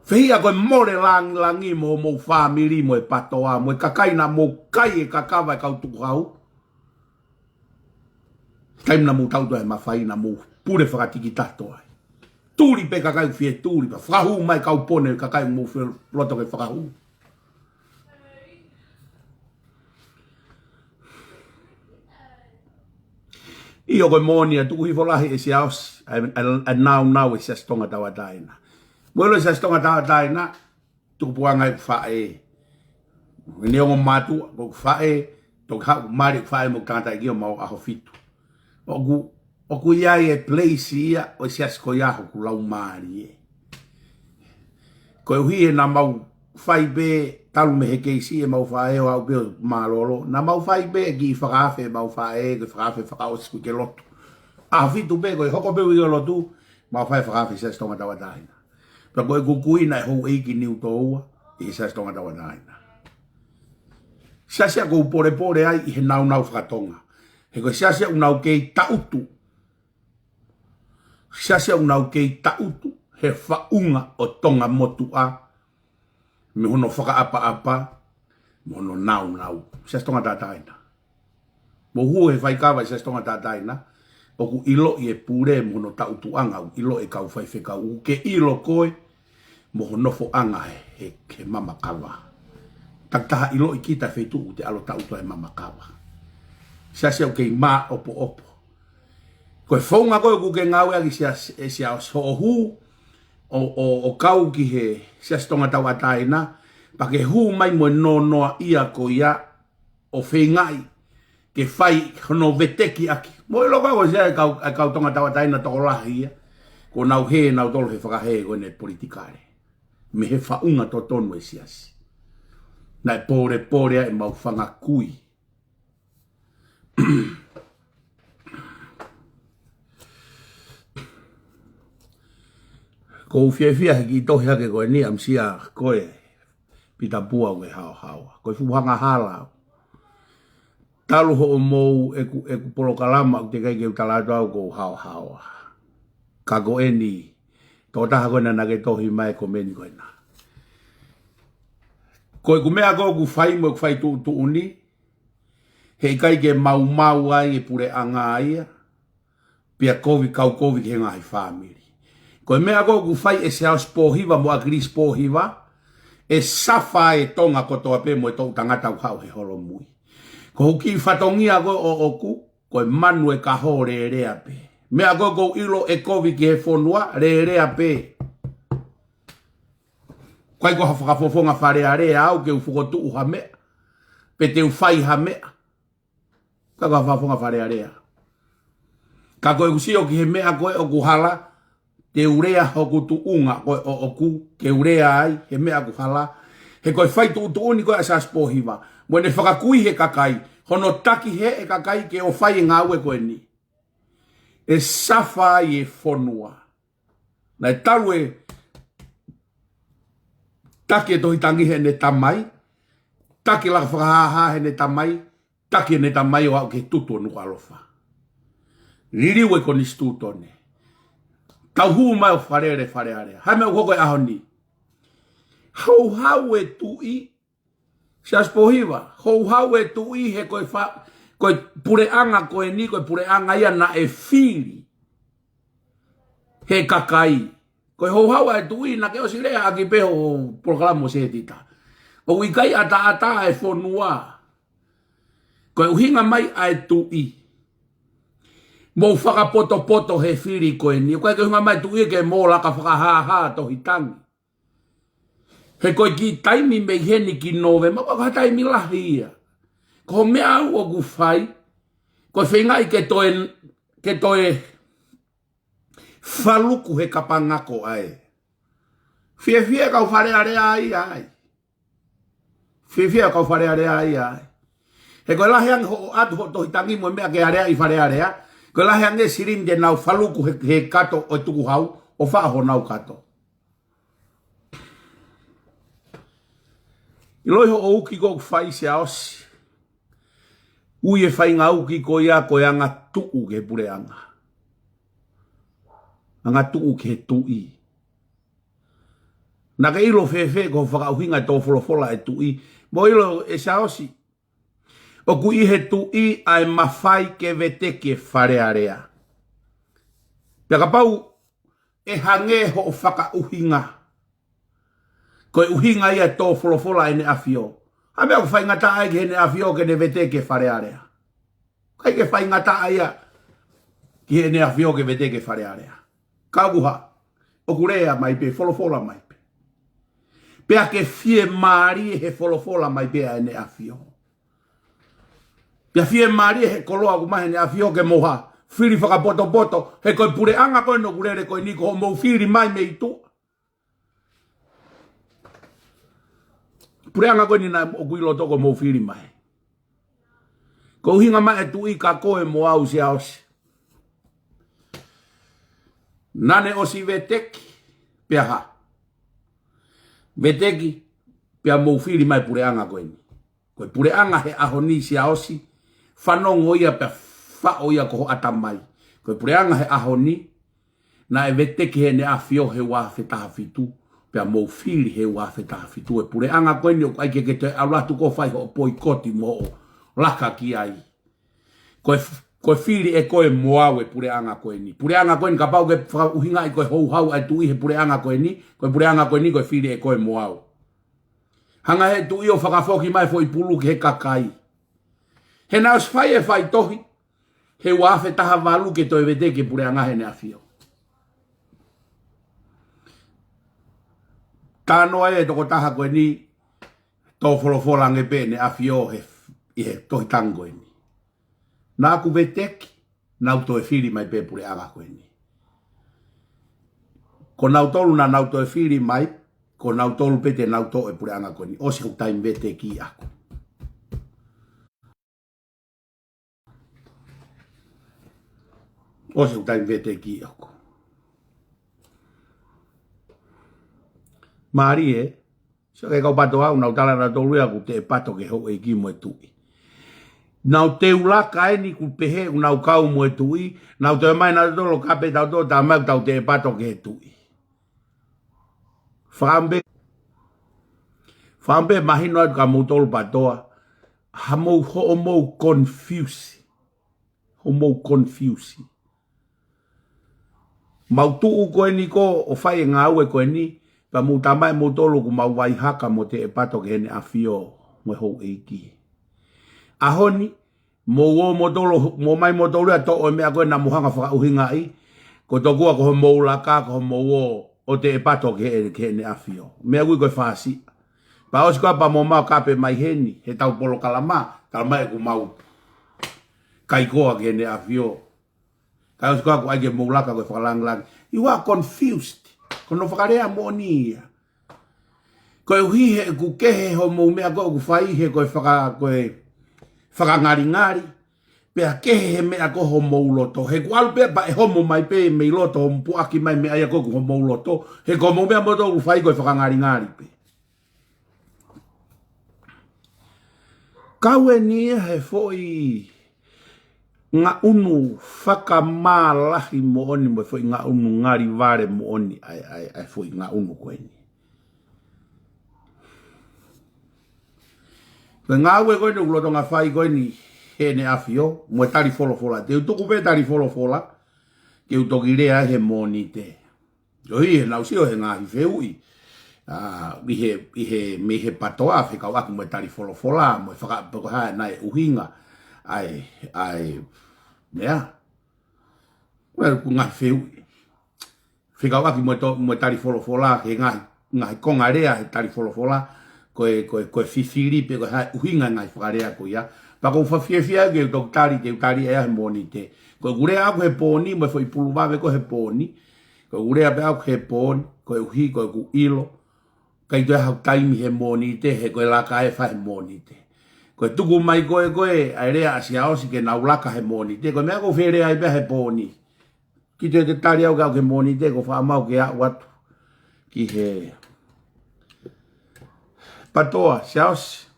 Fehiʻa ko e mole langilangi mo homou fāmili mo e PATOA, mo e kakai naʻa mou kai e kakava e kau tukuhau. Taimi naʻa mou tautua e mafai naʻa mou pule fakatikitato ai. Tuli pē kakai ʻoku fie tuli pē, fakahū mai kaupone kakai ʻoku mou fie loto ke fakahū. ʻIo ko e moʻoni ʻa e tuku hifo lahi ʻe Siaosi, ʻa e, ʻa e, ʻa e naunau e Siasi Tonga Tauʻatāina. Mou ʻilo e Siasi Tonga Tauʻatāina, tuku puanga ʻeku faʻē. Neongo mātuʻa, ko ʻeku faʻē, toki haʻu mali ʻeku faʻē mo ʻeku tangataʻeiki ʻo mau ʻaho fitu. ʻOku, ʻoku ʻi ai e place ia, ʻo e siasi ko ia hoku laumālie. Koeʻuhi he naʻa mau fai pē talu mei he keisi ʻemau faʻē ʻo aʻu pē ʻo mālōlō. Naʻa mau fai pē e kiʻi fakaafe ʻemau faʻē, ke fakaafe fakaʻosi ke lotu. ʻAho fitu pē ko e hoko pē uike lotu, mau fai fakaafe Siasi Tonga Tauʻatāina. Pea ko ʻeku kui naʻe houʻeiki Niutōua ʻi he Siasi Tonga Tauʻatāina. Siasi ʻoku ou polepole ai ʻi he naunau fakatonga. He ko e siasi ʻoku nau kei taʻutu. Siasi ʻoku nau kei taʻutu he faʻunga ʻo Tonga motuʻa, mei hono fakaʻapaʻapa, mo hono naunau. Siasi Tonga Tauʻatāina. Mou hū he faikava ʻi Siasi Tonga Tauʻatāina, ʻoku ʻiloʻi e pule mo hono taʻutuʻanga, ʻoku ʻilo e kau faifekau, ʻoku ke ʻilo koe mo ho nofoʻanga he, he, he mama kava. Takitaha ʻiloʻi kita feituʻu te ʻalu taʻutu ai mama kava. Siasi ʻoku kei māʻopoʻopo. Ko e founga ko ē ʻoku ke ngāueʻaki Siasi, ē Siaosi, hoʻo hū ʻo, ʻo, ʻo kau ki he Siasi Tonga Tauʻatāina, pea ke hū mai mo e nonoa ia ko ia, ʻo feingaʻi ke fai hono veteki ʻaki. Mou ʻilo ko e sia e kau, e kau Tonga Tauʻatāina tokolahi ia, kuo nau hē nautolu he fakahē ko eni politikale. Mei he faʻunga totonu e siasi. Naʻe polepole ai ʻemau fanga kui. ʻOku ou fiefia he kiʻi tohi hake ko eni ʻa Misia ko e Pita Pua ʻoku ke haohaoa. Ko e fuʻu angahala. Talu hoʻomou ʻeku, ʻeku polokalama ʻoku teʻeki ai ke u tala atu au ʻoku ou haohaoa. Ka ko eni, tokotaha ko ena naʻa ke tohi mai e komeni ko ena. Ko ʻeku meʻa ko ē ʻoku fai mo ʻeku fai tuʻutuʻuni, He ʻikai ke maumau ai e puleʻanga ia, pea kovi, kau kovi ki he ngaahi fāmili. Ko e meʻa ko ē ʻoku fai ʻe Siaosi Pōhiva mo ʻAkilisi Pōhiva, ʻe safa e Tonga kotoa pē mo e toʻu tangata ʻoku haʻu he holomui. Ko hoku kiʻi fatongia ko ē ʻoʻoku, ko e manu e kaho, lēlea pē. Meʻa ko ē ʻoku ou ʻilo ʻe kovi ki he fonua, lēlea pē. ʻIkai ko ha fakafofonga Fale Alea au ke u fokotuʻu ha meʻa, pe te u fai ha meʻa. ʻIkai ko ha fakafofonga Fale Alea. Ka ko ʻeku sio ki he meʻa ko ē ʻoku hala, te u lea hoku tuʻunga ko ē ʻoʻoku, ke u lea ai, he meʻa ʻoku hala. He ko e fai tuʻutuʻuni ko ē ʻa Siaosi Pōhiva, mo ʻene fakakui he kakai, hono taki he e kakai ke ō fai e ngāue ko eni, ʻe safa ai e fonua. Naʻe talu e taki e Tohi Tangi heʻene tamai, taki e Laka Fakahāhā heʻene tamai, taki ʻene tamai ʻo aʻu ki he tutu ʻo Nukuʻalofa. Liliu e Konisitūtone. Tau hū mai ʻo falele Fale Alea. Hā e meʻa ʻoku hoko he ʻaho ni? Houhau e tuʻi, Siaosi Pōhiva, houhau e tuʻi he ko e fa-, ko e puleʻanga ko eni, ko e puleʻanga ia naʻe fili he kakai. Ko e houhau ʻa e tuʻi naʻa ke ʻosi lea ʻaki pē hoʻo polokalama mo Setita. ʻOku ʻikai ʻataʻatā e fonua. Ko e ʻuhinga mai ʻa e tuʻi, mou fakapotopoto he fili ko eni. ʻOku ʻikai ke ʻuhinga mai tuʻi ke mou Laka Fakahāhā Tohi Tangi. He ko e kiʻi taimi mei heni ki Nōvema, ʻoku ʻikai ko ha taimi lahi ia. Ko e meʻa au ʻoku fai, ko e feingaʻi ke toe, ke toe faluku he kapangako ʻa e. Fiefia kau Fale Alea ia ai. Fiefia kau Fale Alea ia ai. He ko e lahi ange hoʻo ʻatu hoʻo Tohi Tangi mo e meʻa ke aleaʻi Fale Alea, ko e lahi ange e silini te nau faluku he, he kato ʻo e tukuhau, ʻo faʻo honau kato. ʻIloʻi hoʻo uki ko ē ʻoku fai Siaosi. Ui e faʻahinga uki ko ia ko e angatuʻu ki he puleʻanga. Angatuʻu ki he tuʻi. Naʻa ke ʻilo fēfē ko e fakaʻuhinga e tō folofola e tuʻi? Mou ʻilo ʻe Siaosi, ʻoku ʻi he tuʻi ʻa e mafai ke veteki e Fale Alea. Pea kapau ʻe hangē hoʻo fakaʻuhinga, ko e ʻuhinga ia e tō folofola ʻEne ʻAfio, hā e meʻa ʻoku faingataʻa ai ki Heʻene ʻAfio ke ne veteki e Fale Alea? ʻIkai ke faingataʻa ia ki Heʻene ʻAfio ke veteki e Fale Alea. Ka ʻoku hā, ʻoku lea mai pē, folofola mai pē. Pea ke fiemālie he folofola mai pē ʻa ʻEne ʻAfio. Pea fiemālie he koloa ʻoku maʻu ʻe Heʻene ʻAfio ke mou hā, fili fakapotopoto, he ko e puleʻanga ko eni ʻoku lele ko eni ko hoʻomou fili mai mei tuʻa. Puleʻanga ko eni naʻe ʻoku ʻi loto ko hoʻomou fili mai. Ko e ʻuhinga mai e tuʻi kia koe mo au Siaosi. Naʻa ne ʻosi veteki, pea hā. Veteki, pea mou fili mai puleʻanga ko eni. Ko e puleʻanga he ʻaho ni Siaosi, fanongo ia pea faʻo ia ko ho ʻatamai. Ko e puleʻanga he ʻaho ni, naʻe veteki Heʻene ʻAfio he ua afe taha fitu, pea mou fili he ua afe taha fitu. E puleʻanga ko eni ʻoku ʻikai ke ke toe ʻalu atu ko ē ʻo fai hoʻo poikoti mo hoʻo laka ki ai. Ko e f-, ko e fili ʻe koe mo au e puleʻanga ko eni. Puleʻanga ko eni kapau ke fakaʻuhingaʻi ko e houhau ʻa e tuʻi he puleʻanga ko eni, ko e puleʻanga ko eni ko e fili ʻe koe mo au. Hanga he tuʻi ʻo fakafoki mai foʻi pulu ki he kakai. He naʻe ʻosi fai e faitohi he ua afe taha valu ke toe veteki e puleʻanga Heʻene ʻAfio. Talanoa e tokotaha ko eni, tō folofola ange pē ʻEne ʻAfio he, ʻi he Tohi Tangi ko eni. Naʻa ku veteki, nau toe fili mai pē puleʻanga ko eni. Ko nautolu naʻa nau toe fili mai, ko nautolu pē te nau toʻo e puleʻanga ko eni. ʻOsi hoku taimi veteki ʻaʻaku. ʻOsi hoku taimi veteki ʻaʻaku. Mālie, sio ki he kau PATOA, ʻoku nau tala nautolu ia ʻoku teʻepato ki he houʻeiki mo e tuʻi. Nau teu laka eni ʻoku pehē ʻoku nau kau mo e tuʻi, nau toe mai nautolu ka pē tautolu tā mai ʻoku tau teʻepato ki he tuʻi. Fakaʻamu pē, fakaʻamu pē mahino atu kia moutolu PATOA, ha mou hoʻomou confuse. Hoʻomou confuse. Mau tuʻu ko eni ko ʻo fai e ngāue ko eni, pea mou tamai moutolu ʻoku mau vaihaka mo teʻepato ki Heʻene ʻAfio mo e houʻeiki. ʻAho ni, mou ō moutolu, mou ō mai moutolu ia ʻo toʻo e meʻa ko ē naʻa mou hanga ʻo fakaʻuhingaʻi, ko tokua ko hoʻomou laka, ko hoʻomou ō ʻo teʻepato ki he, ki Heʻene ʻAfio. Meʻa ʻoku ui ko e fāsiʻa. Pea ʻosi ko ia pea mou ō mai ʻo kape mai heni, heʻetau polokalama, talamai ʻoku mau kaikoa ki Heʻene ʻAfio. Kae ʻosi ko ia ʻoku ʻai ke mou laka ko e fakalāngilangi. You are confused. Ko hono fakalea moʻoni ia. Koeʻuhi he ʻoku kehe hoʻomou meʻa ko ē ʻoku fai he ko e faka-, ko e fakangalingali. Pea kehe he meʻa ko ē homou loto. He ʻoku ʻalu pē pea ʻe homo mai pē mei loto, homo puʻaki mai meʻa ia ko ē ʻoku homou loto. He ko hoʻomou meʻa moutolu ʻoku fai ko e fakangalingali pē. Kau eni ia he foʻi ngaʻunu fakamālahi moʻoni mo e foʻi ngaʻunu ngalivale moʻoni ʻa e, ʻa e, ʻa e foʻi ngaʻunu ko eni. Ko e ngāue ko eni ʻoku lolotonga fai ko eni Heʻene ʻAfio, mo e tali folofola. Te u tuku pē tali folofola, ke u toki lea he Mōnite. ʻOi, he naʻa ku sio he ngaahi fehuʻi. ʻA, ʻi he, ʻi he, mei he PTOA, fekauʻaki mo e tali folofola, mo e faka-, pe ko e hā naʻe ʻuhinga ʻa e, ʻa e, meʻa. Well, ko e ngaahi fehuʻi. Fekauʻaki mo e to-, mo e tali folofola, ke ngaahi, ngaahi konga lea he tali folofola, ko e, ko e, ko e fifili pe ko e hā e ʻuhinga e ngaahi fakalea ko ia. Pea ʻoku ou fakafiefia ke u toki tali, te u tali ia he Mōnite. Ko ʻeku lea ʻaʻaku he pōni, mo e foʻi pulu vave ko ē he pōni. Ko ʻeku lea pē ʻaʻaku he pōni, koeʻuhi, ko ʻeku ʻilo. ʻIkai toe ʻi ai haʻaku taimi he Mōnite, he ko e laka ē ʻe fai he Mōnite. Ko e tuku mai ko ē, ko ē, ʻa e lea ʻa Siaosi ke nau laka he Mōnite. Ko e meʻa ʻoku ou fie lea ai pē he pōni. Ki te te tali au ka au ke Mōnite, ʻoku ou faʻa mau ke aʻu atu ki he PTOA, Siaosi.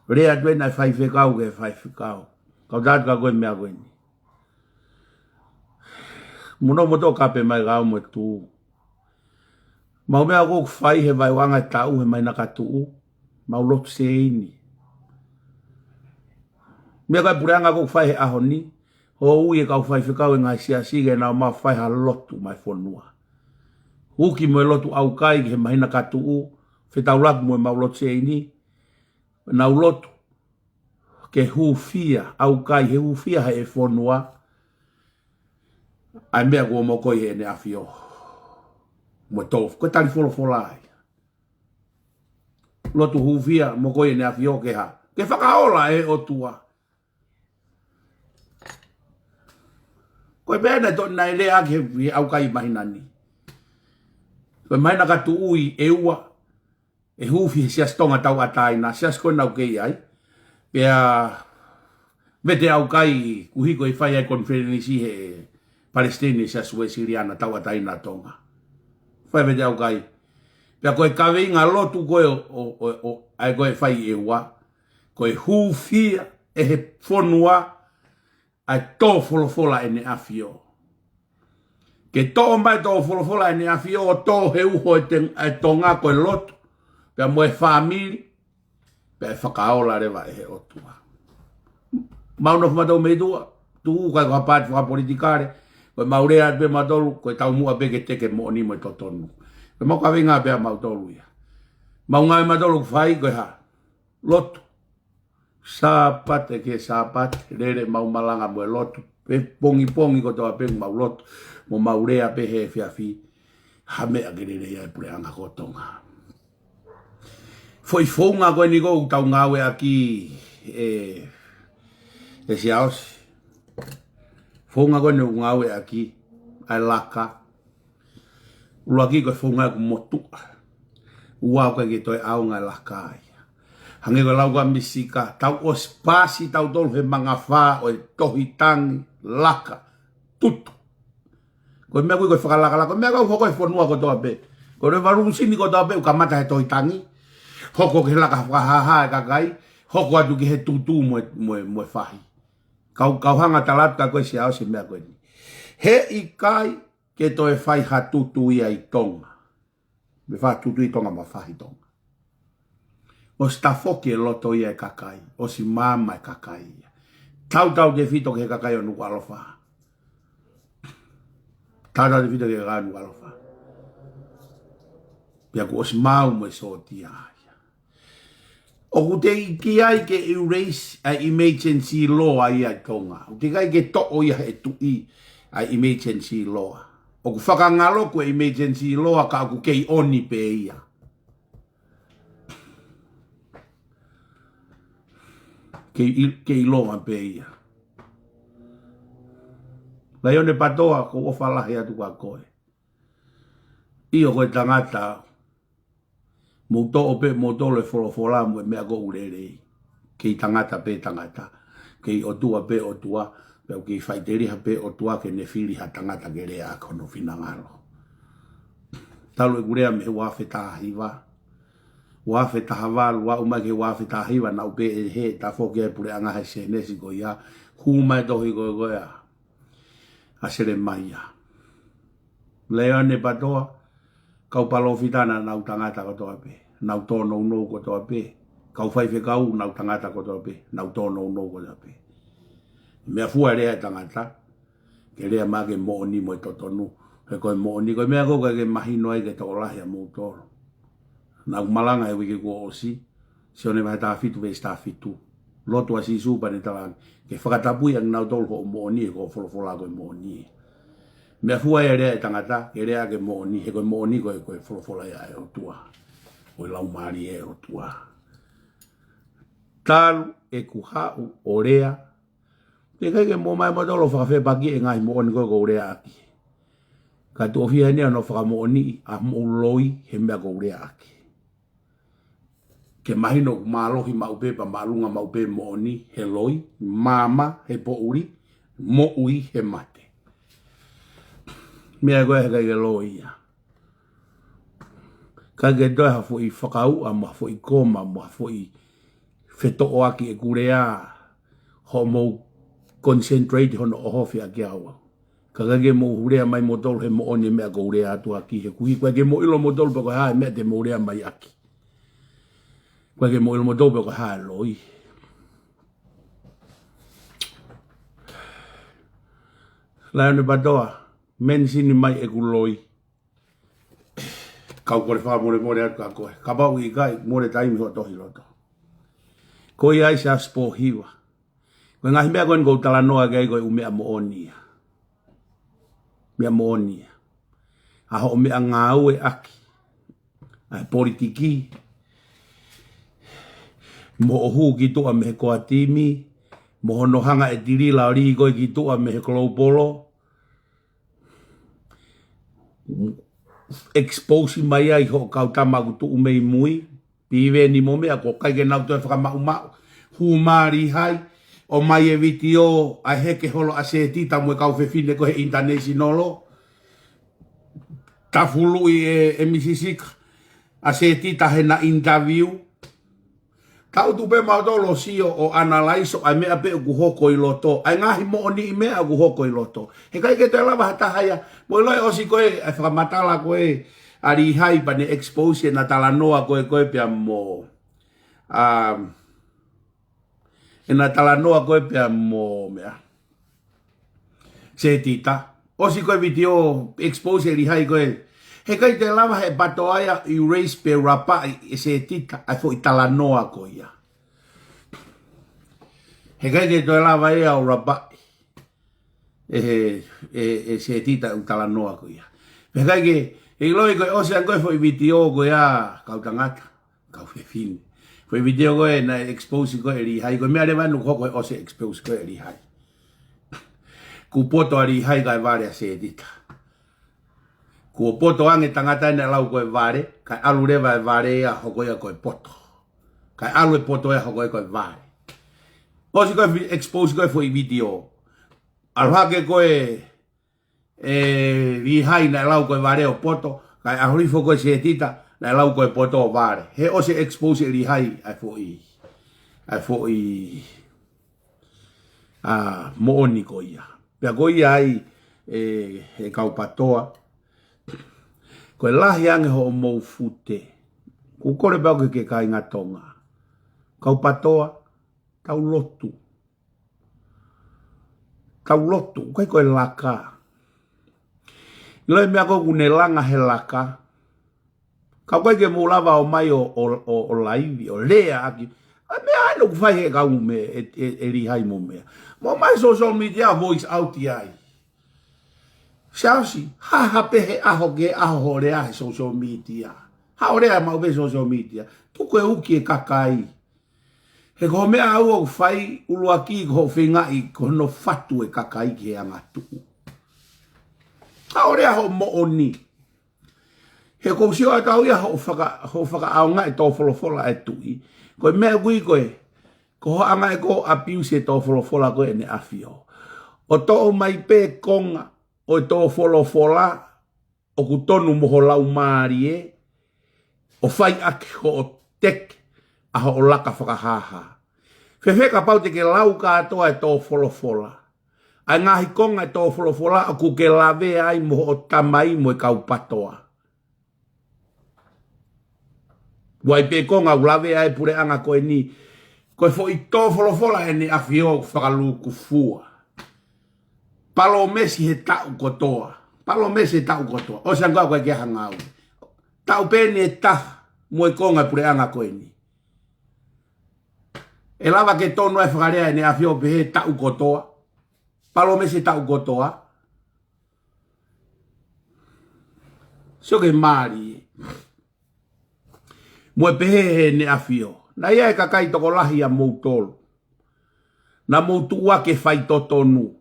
Lea atu ena e faifekau ki he faifekau. Kau tatu ka ko e meʻa ko eni. Mou nofo moutolu ʻo kape mai ka u mo tu. Mau meʻa ʻoku ou fai he vaeuanga e taʻu he māhina ka tuʻu. Mau lotu seini. Meʻa ko e puleʻanga ʻoku ou fai he ʻaho ni. Hoʻo ui e kau faifekau e ngaahi siasi ke nau ō mai ʻo fai ha lotu maʻa e fonua. Huki mo e lotu ʻaukai ki he māhina ka tuʻu. Fetaulaki mo e mau lotu seini. Nau lotu ke hūfia, ʻaukai he hūfia he fonua, ʻa e meʻa kuo mokoi Heʻene ʻAfio. Mo e tō, ko e tali folofola ia. Lotu hūfia, mokoi Heʻene ʻAfio ke hā. Ke fakaola e ʻOtua. Ko e meʻa naʻe to-, naʻe lea ki he, he ʻaukai māhina ni. Ko e māhina ka tuʻu ʻe ua, ʻe hūfi he Siasi Tonga Tauʻatāina, siasi ko ē naʻa ku kei ʻi ai. Pea, vete ʻaukai, koeʻuhi ko e fai ai konifelenisi he Palesiteni Siasi Uēsiliana Tauʻatāina Tonga. Fai vete ʻaukai. Pea ko e kaveinga lotu ko ē ʻo, ʻo, ʻo, ʻa ē ko ē fai ʻe ua. Ko e hūfia ʻe he fonua, ʻa e tō folofola Heʻene ʻAfio. Ke toʻo mai tō folofola Heʻene ʻAfio, ʻo tō he uho e te-, e Tonga ko e lotu, pea mo e fāmili, pea ʻe fakaola leva ʻe he ʻOtua. Mau nofo mautolu mei tuʻa, tuʻu kai ko ha paati fakapolitikale, ko e mau lea pē mautolu, ko e taumuʻa pē ke teke moʻoni mo e totonu. Ko e mau kaveinga pē ʻa mautolu ia. Mau ngāue mautolu ʻoku fai ko e hā. Lotu. Sāpate ki he Sāpate, lele mau malanga mo e lotu. Pea pongipongi kotoa pē mau lotu, mo mau lea pē he efiafi, ha meʻa ke lelei ai e puleʻanga ko Tonga. Foʻi founga ko eni ʻoku tau ngāueʻaki ē, ē Siaosi. Founga ko eni ʻoku ngāueʻaki, ʻa e laka. ʻUluaki ko e founga ʻoku motuʻa. Ua ʻoku ʻikai ke toe ʻaonga e laka ia. Hangē ko e lau ko ē ʻa Misika, tau ʻosi paasi tautolu he mangafā ʻo e tohi tangi, laka, tutu. Ko e meʻa ko ē ko e fakalakalaka, ko e meʻa ʻoku hoko he fonua kotoa pē. Ko e revolution kotoa pē ʻoku kamata he tohi tangi. Hoko ki he laka fakahāhā e kakai, hoko atu ki he tutu mo e, mo e, mo e fahi. Kau, kau hanga tala atu ka ko e Siaosi e meʻa ko eni. He ʻikai ke toe fai ha tutu ia ʻi Tonga. Mei fā tutu ʻi Tonga mo e fahi Tonga. ʻOsi tafoki e loto ia e kakai, ʻosi maama e kakai ia. Tautautefito ki he kakai ʻo Nukuʻalofa. Tautautefito ki he kakai ʻo Nukuʻalofa. Pea kuo ʻosi maau mo e sōtia ia. ʻOku teʻeki ai ke erase ʻa e emergency law ia ʻi Tonga. ʻOku teʻeki ai ke toʻo ia ʻe he tuʻi ʻa e emergency law. ʻOku fakangaloku e emergency law ka ʻoku kei ʻoni pē ia. Kei, kei ʻilonga pē ia. Laione Patoa, ʻoku ou ʻofa lahi atu kia koe. ʻIo, ko e tangata, mou toʻo pē moutolu e folofola mo e meʻa ʻoku lelei. Kei tangata pē tangata. Kei ʻOtua pē ʻOtua. Pea kei faʻiteliha pē ʻOtua ke ne fili ha tangata ke lea ʻaki hono finangalo. Talu ʻeku lea mei he ua afe taha hiva. Ua afe taha valu, aʻu mai ki he ua afe taha hiva, naʻu pehē ʻe tafoki e puleʻanga he senesi ko ia, hū mai tohi ko, ko ia ʻa Selemaia. Laione Patoa, kau palōfita naʻa nau tangata kotoa pē, nau tōnounou kotoa pē, kau faifekau nau tangata kotoa pē, nau tōnounou kotoa pē. Meʻa fua e lea e tangata, ke lea mai ʻaki e moʻoni mo e totonu, he ko e moʻoni, ko e meʻa ʻoku ʻikai ke mahino ai ki he tokolahi ʻa moutolu. Naʻu malanga he uike kuo ʻosi, Sione vahe taha fitu veesi taha fitu. Lotu ʻa Sīsū pea ne talaange, ke fakatapui ʻa kinautolu hoʻo moʻoni he ko e folofola ko e moʻoni. Meʻa fua e lea e tangata, ke lea ʻaki e moʻoni, he ko e moʻoni ko e, ko e folofola ia ʻa e ʻOtua. Ko e Laumālie ʻo e ʻOtua. Talu ʻeku haʻu ʻo lea, teʻeki ai ke mou ō mai moutolu ʻo fakafepakiʻi e ngaahi moʻoni ko ē ʻoku ou lea ʻaki. Ka tuʻo fiha eni hono fakamoʻoniʻi ʻa hoʻomou loi he meʻa ʻoku ou lea ʻaki. Ke mahino ʻoku mālohi maʻu pē pea māʻolunga maʻu pē moʻoni he loi, maama he poʻuli, moʻui he mate. Meʻa ko ē he ʻikai ke loi ia. ʻIkai ke toe ha foʻi fakauʻa mo ha foʻi koma mo ha foʻi fetoʻoaki ʻeku lea, hoʻomou concentrate hono ʻohofi ʻaki au. Ka ʻikai ke mou lea mai moutolu he moʻoni e meʻa ʻoku ou lea atu ʻaki, he ʻoku ʻikai ke mou ʻilo moutolu pe ko e hā e meʻa te mou lea mai ʻaki. ʻIkai ke mou ʻilo moutolu pe ko e hā e loi. Laione Patoa, mention mai ʻeku loi. Kau kole fakamolemole atu kia koe. Kapau ʻoku ʻikai, mole taimi hoʻo tohi loto. Ko ia ai Siaosi Pōhiva. Ko e ngaahi meʻa ko eni ʻoku ou talanoa ki ai ko e ʻū meʻa moʻoni ia. Meʻa moʻoni ia. ʻA hoʻo meʻangāueʻaki ʻa e politiki, mo hoʻo hū ki tuʻa mei he koatimi, mo hono hanga ʻe Tilila ʻo lī koe ki tuʻa mei he kolou polo, expose mai ai hoʻo kau tama ʻoku tuʻu mei mui, Piveni mo meʻa ʻoku ʻikai ke nau toe fakamaʻumaʻu. Hū mai Lihai, ʻomai e vitiō ʻa e heke holo ʻa Setita mo e kau fefine ko ē he international. Tafuluʻi ʻe, ʻe Misi Sika ʻa Setita heʻena interview. Tau tuʻu pē mautolu ʻo sio ʻo analyze ʻa e meʻa pē ʻoku hoko ʻi loto. ʻA e ngaahi moʻoniʻi meʻa ʻoku hoko ʻi loto. He ʻikai ke toe lava ha taha ia. Mou ʻilo ʻosi ko ē ʻa e fakamatala ko ē ʻa Lihai pea ne expose ʻena talanoa ko ē ko ē pea mo, um, ʻena talanoa ko ē pea mo meʻa, Setita. ʻOsi ko ē vitiō expose ʻe Lihai ko ē. He ʻikai toe lava he Patoa ia ʻo erase pe rapaʻi ʻe Setita ʻa e foʻi talanoa ko ia. He ʻikai ke toe lava ia ʻo rapaʻi ʻe he, ʻe, ʻe Setita ʻū talanoa ko ia. He ʻikai ke, ʻe ʻiloʻi ko ē ʻosi ange ko ē foʻi vitiō ko ia kau tangata, kau fefine. Foʻi vitiō ko ē naʻe expose ko ē ʻe Lihai, ko e meʻa leva ʻoku hoko he ʻosi expose ko ē ʻe Lihai. Kuo poto ʻa Lihai kae vale ʻa Setita. Kuo poto ange tangata naʻe lau ko e vale, kae ʻalu leva e vale ia hoko ia ko e poto. Kae ʻalu e poto ia hoko ia ko e vale. ʻOsi ko ē vi-, expose ko ē foʻi vitiō. ʻAlu hake ko ē ʻe Lihai naʻe lau ko e vale ʻo poto, kae ʻalu hifo ko ē Setita naʻe lau ko e poto ʻo vale. He ʻosi expose ʻe Lihai ʻa e foʻi, ʻa e foʻi, ʻa, moʻoni ko ia. Pea ko ia ai ʻe, ʻe kau Patoa, ko e lahi ange hoʻomou fute. ʻOku ou kole pē au ki he kāinga Tonga. Kau PATOA, tau lotu. Tau lotu, ʻikai ko e laka. ʻIlo e meʻa ko ē ʻoku ne langa he laka. Ka ʻoku ʻikai ke mou lava ʻo ʻomai ʻo, ʻo, ʻo, ʻo laivi, ʻo lea ʻaki. ʻA e meʻa ʻa ena ʻoku fai he kau meʻa, ʻe, ʻe, ʻe Lihai mo meʻa. Mo ʻomai social media, voice out ai. Siaosi, haʻu pē he ʻaho ki he ʻaho hoʻo lea he social media. Haʻu ʻo lea maʻu pē he social media. Tuku e uki e kakai. He ko e meʻa ʻoku fai ʻuluaki ko hoʻo feingaʻi ko hono fatu e kakai ki he angatuʻu. Haʻu ʻo lea hoʻo moʻoni. He ʻoku ou sio atu au ia hoʻo faka-, hoʻo fakaʻaongaʻi e tō folofola ʻa e tuʻi. Ko e meʻa ʻoku ʻi ko ē, ko hoʻo anga ē ko e abuse e tō folofola ko ē ʻEne ʻAfio. ʻO toʻo mai pē konga ʻo e tō folofola ʻoku tonu mo ho laumālie, ʻo fai ʻaki hoʻo teke ʻa hoʻo laka fakahāhā. Fēfē kapau te ke lau kātoa e tō folofola, ʻa e ngaahi konga e tō folofola ʻoku ke lavea ai mo hoʻo tamai mo e kau PATOA. ʻOku ʻi ai pē konga ʻoku lavea ai e puleʻanga ko eni, ko e foʻi tō folofola ʻEne ʻAfio fakalūkufua. Palōmesi he taʻu kotoa. Palōmesi he taʻu kotoa. ʻOsi ange ko ē ke hanga au. Taʻu pē ʻe taha mo e konga e puleʻanga ko eni. ʻE lava ke tonu ai e fakalea ʻEne ʻAfio pē he taʻu kotoa. Palōmesi he taʻu kotoa. Sio ki he mālie. Mo e pehē ʻEne ʻAfio. Naʻe ʻi ai e kakai tokolahi ʻia moutolu. Naʻa mou tuʻu hake ʻo faitotonu.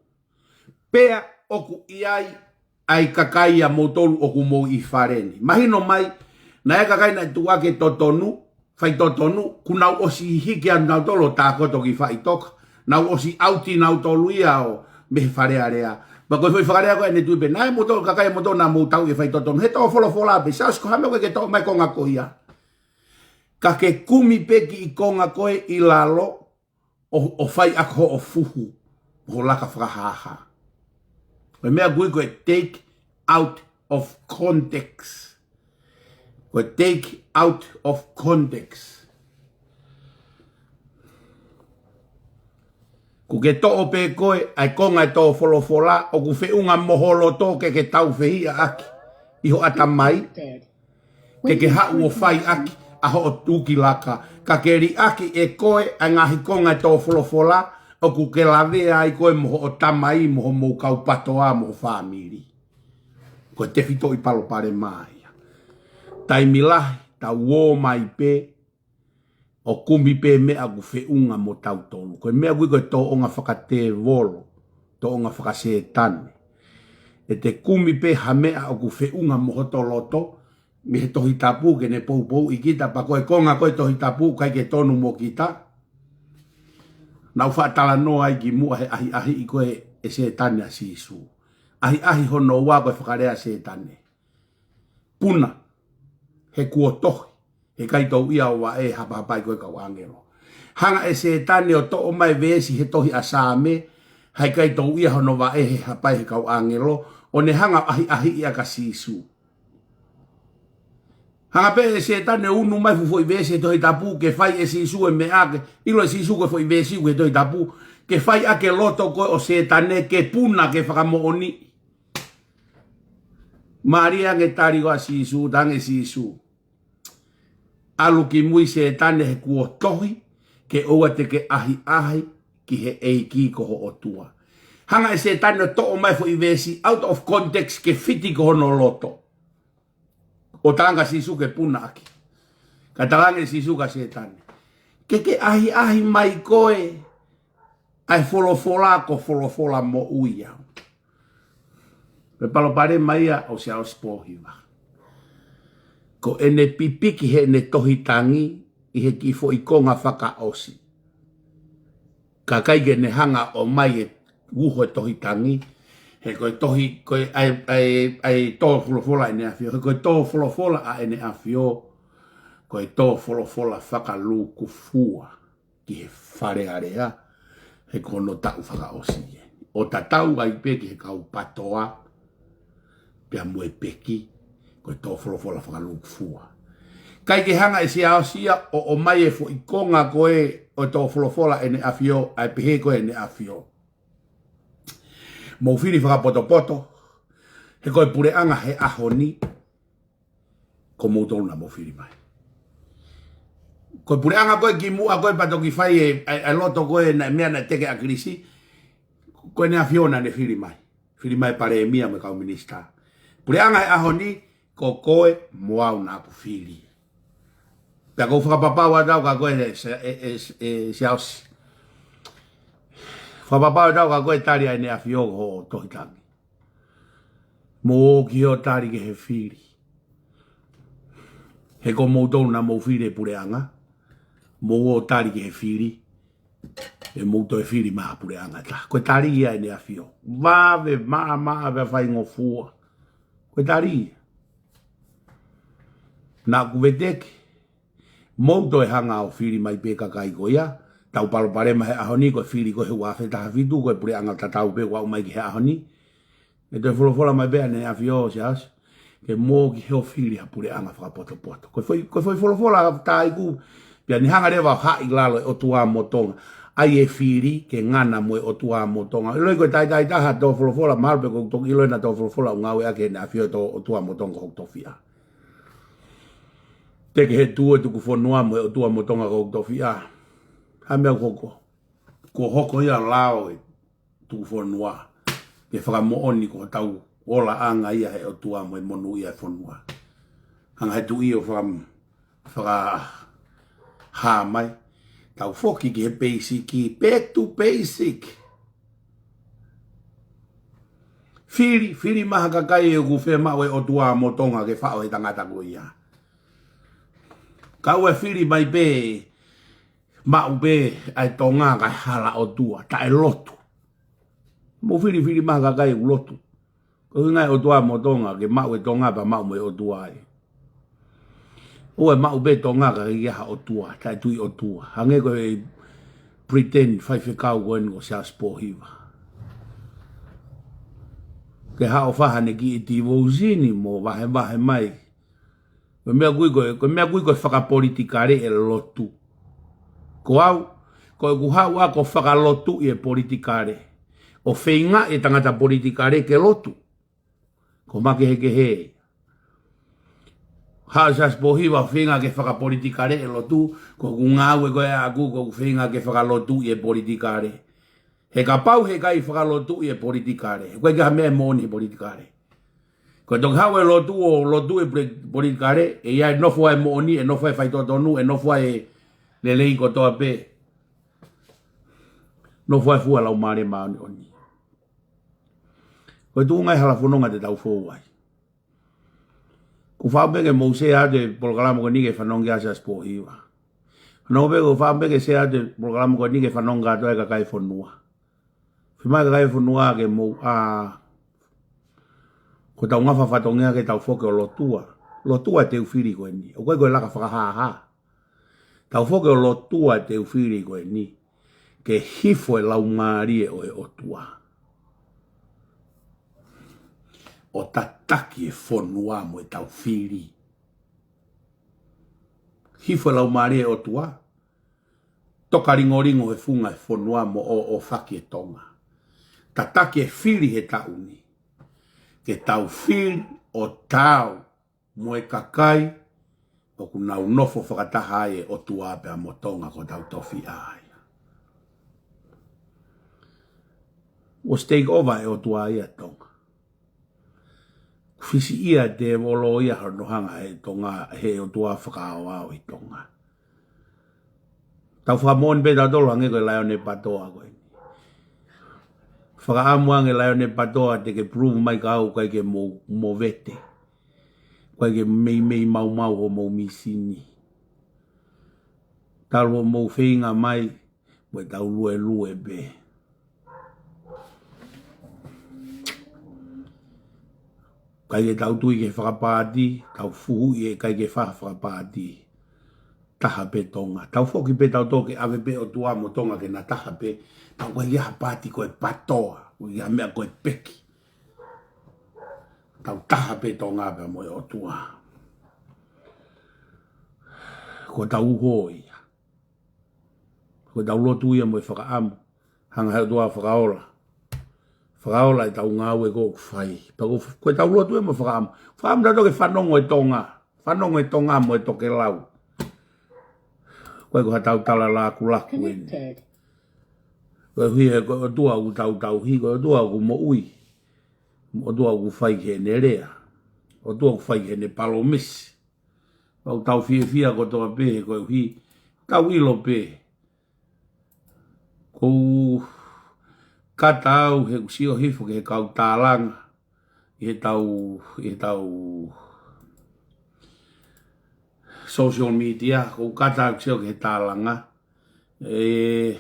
Pea ʻoku ʻi ai ʻa e kakai ʻia moutolu ʻoku mou ʻi fale ni. Mahino mai, naʻe ʻi ai e kakai naʻe tuʻu hake ʻo totonu, faitotonu, kuo nau ʻosi hiki ʻa nautolu ʻo tākoto ki faʻitoka. Nau ʻosi ʻauti nautolu ia ʻo mei he Fale Alea. Pea ko e foʻi fakalea ko ē ʻene tuʻi pē, naʻe ʻi ai moutolu kakai ʻia moutolu naʻa mou tauʻi e faitotonu. He tō folofola pē, Siaosi ko e hā e meʻa ʻoku ʻikai ke toʻo mai e konga ko ia. Ka ke kumi pē e kiʻi konga ko ē ʻi lalo, ʻo, ʻo fai ʻaki hoʻo fuhu, hoʻo laka fakahāhā. Ko e meʻa ʻoku ui ko e take out of context. Ko e take out of context. Kuo ke toʻo pē koe ʻa e konga e tō folofola ʻoku feʻunga mo ho loto ke ke taufehiʻa ʻaki ʻi ho ʻatamai. Ke ke haʻu ʻo fai ʻaki ʻa hoʻo tuki laka. Ka ke liʻaki ʻe koe ʻa e ngaahi konga e tō folofola ʻoku ke lavea ai koe mo hoʻo tamai mo homou kau PATOA mo ho fāmili. Ko e tefitoʻi palopalema ia. Taimi lahi, tau ō mai pē ʻo kumi pē meʻa ʻoku feʻunga mo tautolu. Ko e meʻa ʻoku ui ko e tōʻonga fakatēvolo, tōʻonga fakasētane. ʻE te kumi pē ha meʻa ʻoku feʻunga mo hoto loto, mei he Tohi Tapu ke ne poupouʻi kita, pea ko e konga ko ē Tohi Tapu ʻikai ke tonu mo kita. Naʻa ku faʻa talanoa ai kimuʻa he ʻahiʻahiʻi ko ē ʻe Sētane ʻa Sīsū. ʻAhiʻahi hono ua ko e fakalea ʻa Sētane. Puna, he kuo tohi, heʻikai tau ia ʻo vaʻe he hapahapai ko ē kau ʻāngelo. Hanga ʻe Sētane ʻo toʻo mai e veesi he tohi ʻa Saame, heʻikai tau ia hono vaʻe he hapai he kau ʻāngelo, ʻo ne hanga ʻo ʻahiʻahiʻi ʻa Sīsū. Hanga pē ʻe Sētane ʻo unu mai e fuʻu foʻi veesi he Tohi Tapu ke fai ʻe Sīsū e meʻa ke, ʻilo ʻe Sīsū ko e foʻi veesi ʻoku ʻi he Tohi Tapu, ke fai ʻaki e loto ko ē ʻo Sētane ke puna ke fakamoʻoniʻi. Mālie ange e tali ko ē ʻa Sīsū, talaange ʻe Sīsū. ʻAlu ki mui Sētane he kuo tohi, ke ʻoua te ke ʻahiʻahi ki he ʻEiki ko ho ʻOtua. Hanga ʻe Sētane ʻo toʻo mai e foʻi veesi out of context ke fiti ki hono loto. ʻO talaange kia Sīsū ke puna ʻaki. Ka talaange ʻe Sīsū kia Sētane, ke ke ʻahiʻahi mai koe ʻa e folofola ko e folofola moʻui au. Ko e palopalema ia ʻo Siaosi Pōhiva. Ko ʻene pipiki heʻene tohi tangi ʻi he kiʻi foʻi konga fakaʻosi. Ka ʻikai ke ne hanga ʻo ʻomai e uho e tohi tangi, he ko e tohi, ko e ʻai, ʻai, ʻai tō folofola ʻEne ʻAfio, he ko e tō folofola ʻa ʻEne ʻAfio, ko e tō folofola fakalūkufua ki he Fale Alea, he ko hono taʻu fakaʻosi ē. ʻO tatau ai pē ki he kau PATOA, pea mo e peki, ko e tō folofola fakalūkufua. ʻIkai ke hanga ʻe Siaosi ia ʻo ʻomai e foʻi konga ko ē ʻo e tō folofola ʻEne ʻAfio, ʻa e pehē ko ē ʻEne ʻAfio: Mou fili fakapotopoto, he ko e puleʻanga he ʻaho ni, ko moutolu naʻa mou fili mai. Ko e puleʻanga ko ē kimuʻa ko ē pea toki fai e, e, e loto ko ē naʻe meʻa naʻe teke ʻa ʻAkilisi, ko ʻEne ʻAfio naʻa ne fili mai. Fili mai palēmia mo e kau minisitā. Puleʻanga he ʻaho ni, ko koe mo au naʻa ku fili. Pea ʻoku ou fakapapau atu au kia koe, e, e, e, e Siaosi. Fakapapau atu au kia koe, tali ʻa ʻEne ʻAfio hoʻo tohi tangi. Mou ō ki hoʻo tali ki he fili. He ko moutolu naʻa mou fili e puleʻanga, mou ō tali ki he fili, ʻe mou toe fili mai ha puleʻanga ʻe taha. Ko e tali ia ʻEne ʻAfio. Vave maʻamaʻa pea faingofua. Ko e tali ia. Naʻa ku veteki. Mou toe hanga ʻo fili mai pē kakai ko ia. Tau palopalema he ʻaho ni, ko e fili ko ē he ua afe taha fitu, ko e puleʻanga tatau pē ʻoku aʻu mai ki he ʻaho ni. ʻE toe folofola mai pē ʻEne ʻAfio, Siaosi, ke mou ō ki hoʻo fili ha puleʻanga fakapotopoto. Ko e foʻi, ko e foʻi folofola tā iku, pea ne hanga leva ʻo haʻi lalo e ʻOtua mo Tonga. ʻAi e fili ke ngana mo e ʻOtua mo Tonga. ʻIloi ko e taitai taha tō folofola, mahalo pē ʻoku toki ʻilo ʻena tō folofola ʻoku ngāueʻaki ʻEne ʻAfio, tō ʻOtua mo Tonga ko hoku tofiʻa. Teke he tuʻu e tuku fonua mo e ʻOtua mo Tonga ko hoku tofiʻa. Ha meʻa ʻoku hoko. Kuo hoko ia lao e tuku fonua ke fakamoʻoni ko hotau olaʻanga ia he ʻOtua mo e monūʻia e fonua. Hanga he tuʻi ʻo faka-, fakahā mai. Tau foki ki he basic, back to basic. Fili, fili mai ha kakai ʻoku fiemaʻu e ʻOtua mo Tonga ke faʻo he tangata ko ia. Kae ʻoua ʻe fili mai pē, maʻu pē ʻa e Tonga kae hala ʻOtua, taʻe lotu. Mou fili, fili mai ha kakai ʻoku lotu. Ko e ʻuhinga e ʻOtua mo Tonga, ke maʻu e Tonga pea maʻu mo e ʻOtua ai. ʻOua ʻe maʻu pē Tonga ka ʻikai ha ʻOtua, taʻe tui ʻOtua. Hangē ko e pretend faifekau ko eni ko Siaosi Pōhiva. Ke haʻu ʻo fai haʻane kiʻi tivosini mo vahevahe mai. Ko e meʻa ʻoku ui ko e, ko e meʻa ʻoku ui ko e fakapolitikale e lotu. Ko au, ko ʻeku haʻu au ʻo fakalotuʻi e politikale. ʻO feinga e tangata politikale ke lotu. Ko e makehekehe. Haʻu Siaosi Pōhiva ʻo feinga ke fakapolitikale e lotu, ko ʻeku ngāue ko ē ʻaʻaku, ko ʻeku feinga ke fakalotuʻi e politikale. He kapau he ʻikai fakalotuʻi e politikale, he ʻoku ʻikai ke ʻi ai ha meʻa ʻe moʻoni he politikale. Ko e toki haʻu e lotu ʻo lotuʻi e poli-, politikale, ʻe ʻi ai e nofo ʻa e moʻoni, ʻe nofo ʻa e faitotonu, ʻe nofo ʻa e lelei kotoa pē. Nofo ʻa e fua Laumālie Māʻoniʻoni. Ko e tuʻunga e hala fononga te tau fou ai. ʻOku ou faʻa pehē ke mou share atu e polokalama ko eni ke fanongo ki ai Siaosi Pōhiva. Fanongo pē, ʻoku ou faʻa pehē ke share atu e polokalama ko eni ke fanongo kātoa e kakai e fonua. Fiemaʻu e kakai e fonua ke mou, ʻa, ko ʻetau ngafa fatongia ke tau foki ʻo lotua. Lotua e teu fili ko eni. ʻOku ʻikai ko e laka fakahāhā. Tau foki ʻo lotua e teu fili ko eni. Ke hifo e Laumālie ʻo e ʻOtua ʻo tataki e fonua mo ʻetau fili. Hifo e Laumālie ʻo e ʻOtua. Toka lingolingo he funga e fonua mo ʻōʻōfaki e Tonga. Tataki e fili he taʻu ni. Ke tau fili ʻo taau mo e kakai ʻoku nau nofo fakataha ai e ʻOtua pea mo Tonga ko hotau tofiʻa ia. ʻOsi take over e ʻOtua ia Tonga. Fisiʻia e tēvolo ia hono hanga he Tonga, he ʻOtua fakaʻaoʻao ʻi Tonga. Tau fakamoʻoni pē tautolu hangē ko e Laione Patoa ko eni. Fakaʻamu ange Laione Patoa te ke prove mai kia au ʻoku ʻikai ke mou movete. ʻOku ʻikai ke meimei maumau hoʻomou misini. Talu hoʻomou feinga mai, mo ʻetau luelue pē. ʻIkai ke tau tui ki he fakapaati, tau fuhuʻi e ʻikai ke fai ha fakapaati. Taha pē Tonga. Tau foki pē tautolu ke ʻave pē ʻOtua mo Tonga ke na taha pē. Tau ʻikai ke ʻi ai ha paati ko e Patoa, ʻikai ke ʻi ai ha meʻa ko e peki. Tau taha pē Tonga pea mo e ʻOtua. Ko ʻetau uho ia. Ko ʻetau lotu ia mo e fakaʻamu. Hanga he ʻOtua ʻo fakaola. Fakaola ʻetau ngāue ʻoku fai. Pea ko, ko ʻetau lotu ia mo e fakaʻamu. Fakaʻamu tautolu ke fanongo e Tonga. Fanongo e Tonga mo e tokelau. Ko e ko hatau tala lakulaku eni. Ko e ʻuhi he ko e ʻOtua ʻoku tau tauhi, ko e ʻOtua ʻoku moʻui. ʻOtua ʻoku fai ki heʻene lea. ʻOtua ʻoku fai ki heʻene palōmesi. ʻOku tau fiefia kotoa pē he ko e ʻuhi. Tau ʻilo pē. ʻOku ou kata au he ʻoku sio hifo ki he kau tālanga. ʻI heʻetau, ʻi heʻetau social media, ʻoku ou kata au ʻoku sio ki he tālanga. ʻE,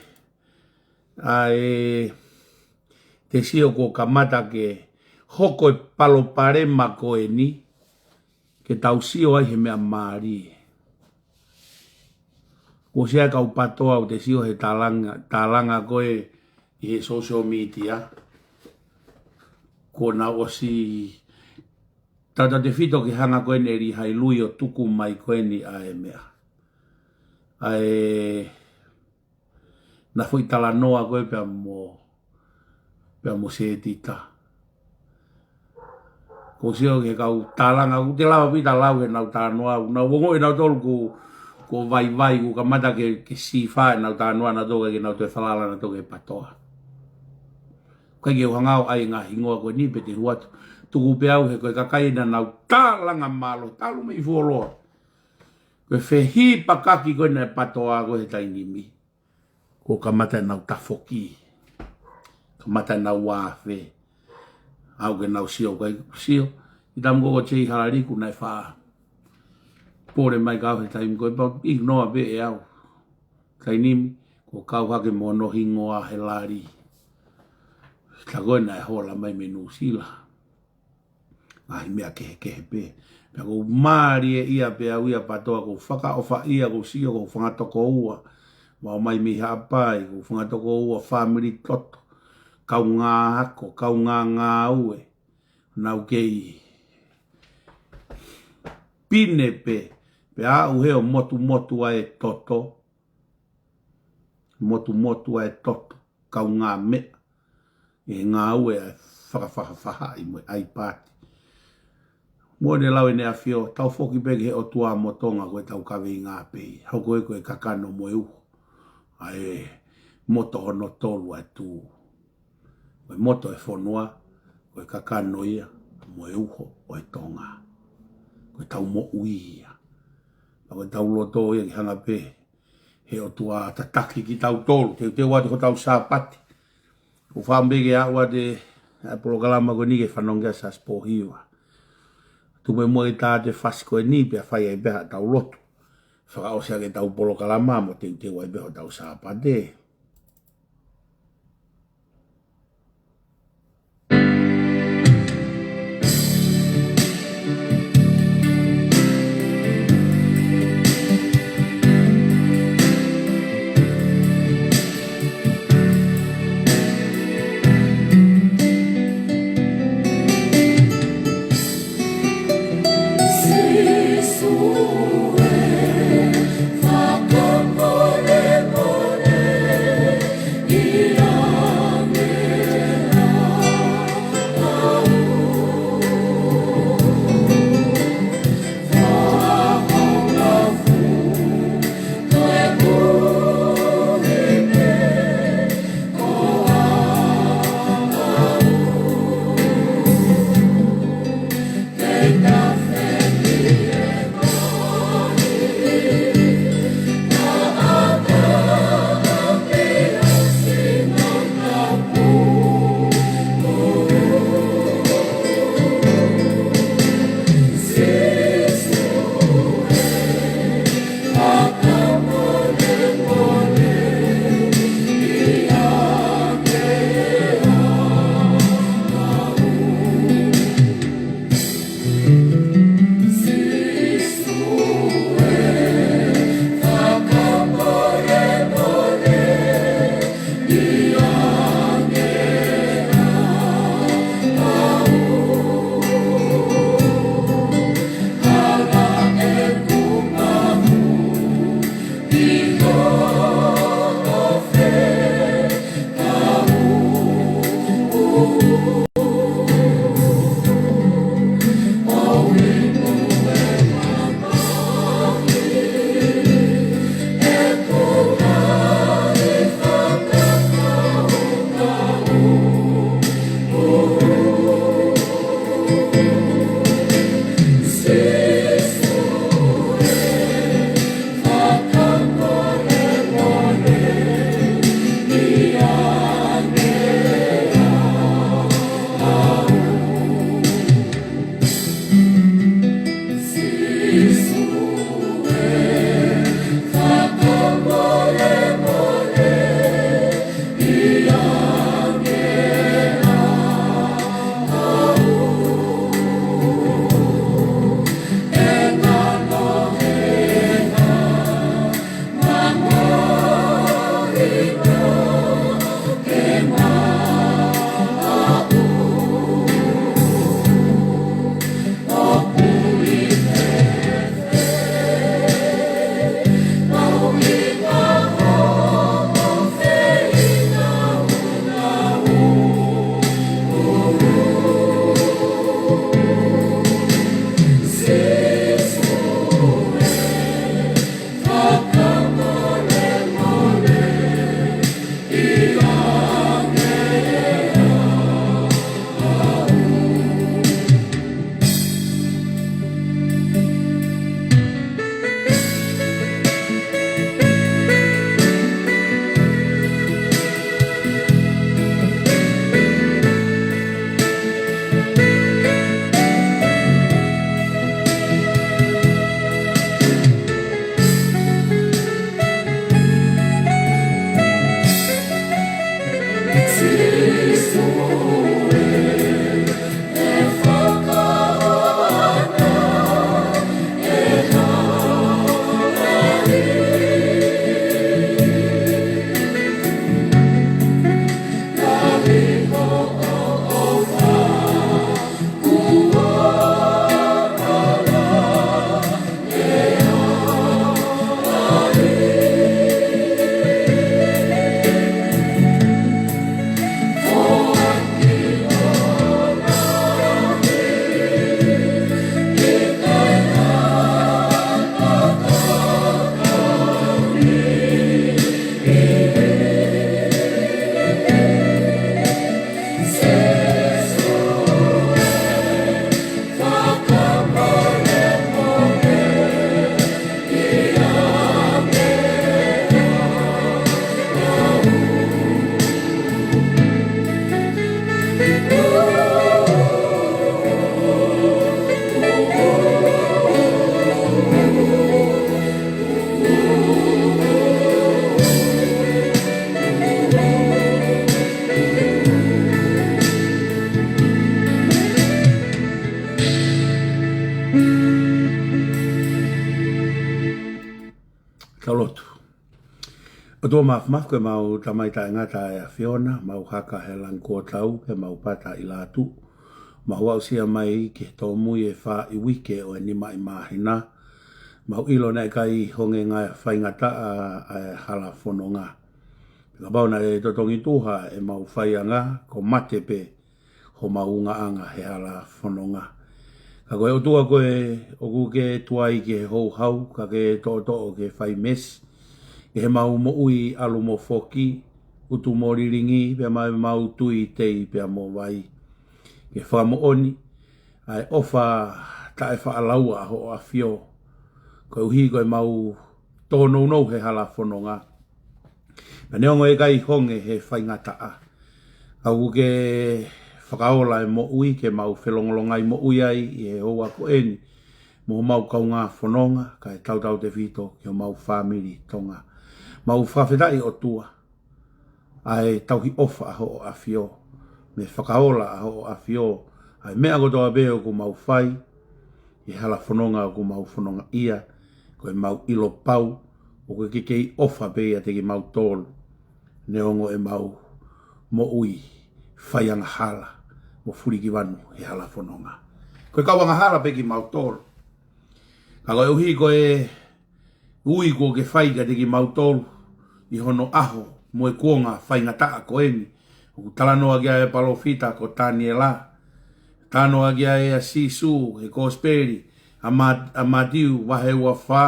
ʻa e, te sio kuo kamata ke hoko e palopalema ko eni, ke tau sio ai he meʻa mālie. Kuo ʻosi ʻa e kau PATOA ʻoku te sio he tālanga, tālanga ko ē ʻi he social media. Kuo nau ʻosi tautautefito ke hanga ko eni ʻe Lihai Lui ʻo tuku mai ko eni ʻa e meʻa. ʻA e na foʻi talanoa ko ē pea mo, pea mo Setita. ʻOku ou sio ki he kau tālanga, ʻoku te lava pē ʻo lau he nau talanoa, ʻoku nau ongoʻi nautolu ʻoku, ʻoku vaivai, ʻoku kamata ke, ke sīfā ʻenau talanoa nautolu, ke nau toe falala nautolu ki he PATOA. ʻIkai ke u hanga ʻo ʻai e ngaahi hingoa ko eni pe te u ʻoatu. Tuku pē au he ko e kakai naʻa nau tālanga mālohi, talu mei fuoloa. Ko e fehīpakaki ko ē naʻe PATOA ko ē he taimi ni. Kuo kamata ʻenau tafoki. Kamata ʻenau afe. Aʻu ke nau sio, ʻikai sio. ʻI he taimi ko ē ko Jay Halaliku naʻe faʻa pole mai kia au he taimi ko ē, pea u ignore pē ʻe au. Taimi ni, kuo kau hake mo hono hingoa he lali. Ka ko ē naʻe hola mai mei Nuʻusila. Ngaahi meʻa kehekehe pē. Pea ʻoku ou mālieʻia pē au ia PATOA, ʻoku ou fakaʻofaʻia, ʻoku ou sio, ʻoku ou fanga tokoua. Mau mai mei Haʻapai, ʻoku ou fanga tokoua, fāmili toto. Kaungā ako, kaungā ngāue. Nau kei pine pē, pea aʻu he ʻo motumotu ʻa e toto. Motumotu ʻa e toto, kaungā meʻa. ʻI he ngāue ʻa e fakafaʻafaʻahi mo e ʻai paati. Mo ʻene lau ʻEne ʻAfio, tau foki pē ki he ʻOtua mo Tonga ko ʻetau kaveinga pē ia. Hoko ē ko e kakano mo e uho. ʻA e moto hono tolu ʻa e tuʻu. Ko e moto e fonua, ko e kakano ia, mo e uho ʻo e Tonga. Ko ʻetau moʻui ia. Pea ko ʻetau loto ia ke hanga pē he ʻOtua ʻo tataki kitautolu, teuteu atu hotau Sāpate. ʻOku ou fakaʻamu pē ke aʻu atu e polokalama ko eni ke fanongo ki ai Siasi Pōhiva. Tuku muʻa ke tā atu e fasi ko eni pea fai ai pē haʻatau lotu. Fakaʻosi ʻaki ʻetau polokalama mo teuteu ai pē hotau Sāpate. ʻOtua mafimafi, ko e mau Tamai taʻengata ʻa e ʻAfiona, mau haka he langi kuo tau, pea mau pata ʻi lātuʻu. Mau aʻusia mai ki he tōmui e fā ʻi uike ʻo e nima ʻi māhina. Mau ʻilo naʻe ʻikai honge ngaahi faingataʻa ʻa e hala fononga. Kapau naʻe totongi tuha ʻemau faianga, ko mate pē homau ungaʻanga he hala fononga. Ka ko e ʻOtua koe ʻoku ke tuai ki he houhau, ka ke toʻotoʻo ke fai mesi ʻi heʻemau moʻui ʻalu mo foki, utu mo lilingi, pea mo ʻemau tui tei pea mo vai. Ke fakamoʻoni ʻa e ʻofa taʻefaʻalaua ʻa Hoʻo ʻAfio, koeʻuhi ko ʻemau tōnounou he hala fononga. Pea neongo ʻe ʻikai honge he faingataʻa, ka ʻoku ke fakaola e moʻui ke mau felongolongai moʻui ai ʻi he houa ko eni mo homau kaungā fononga, kae tautautefito ki homau fāmili Tonga. Mau fakafetaʻi ʻOtua ʻa e tauhi ʻofa ʻa Hoʻo ʻAfio, mo e fakaola ʻa Hoʻo ʻAfio ʻa e meʻa kotoa pē ʻoku mau fai ʻi he hala fononga ʻoku mau fonongaʻia. Ko ʻemau ʻilo pau ʻoku ke kei ʻofa pē ʻiate kimautolu, neongo ʻemau moʻui faiangahala mo fulikivanu he hala fononga. Ko e kau angahala pē kimautolu, ka koeʻuhi ko e ui kuo ke fai kiate kimautolu ʻi hono ʻaho mo e kuonga faingataʻa ko eni. ʻOku talanoa ki ai e palōfita ko Taniela, talanoa ki ai ʻa Sīsū he kosipeli ʻa Ma-, ʻa Mātiu vahe ua fā.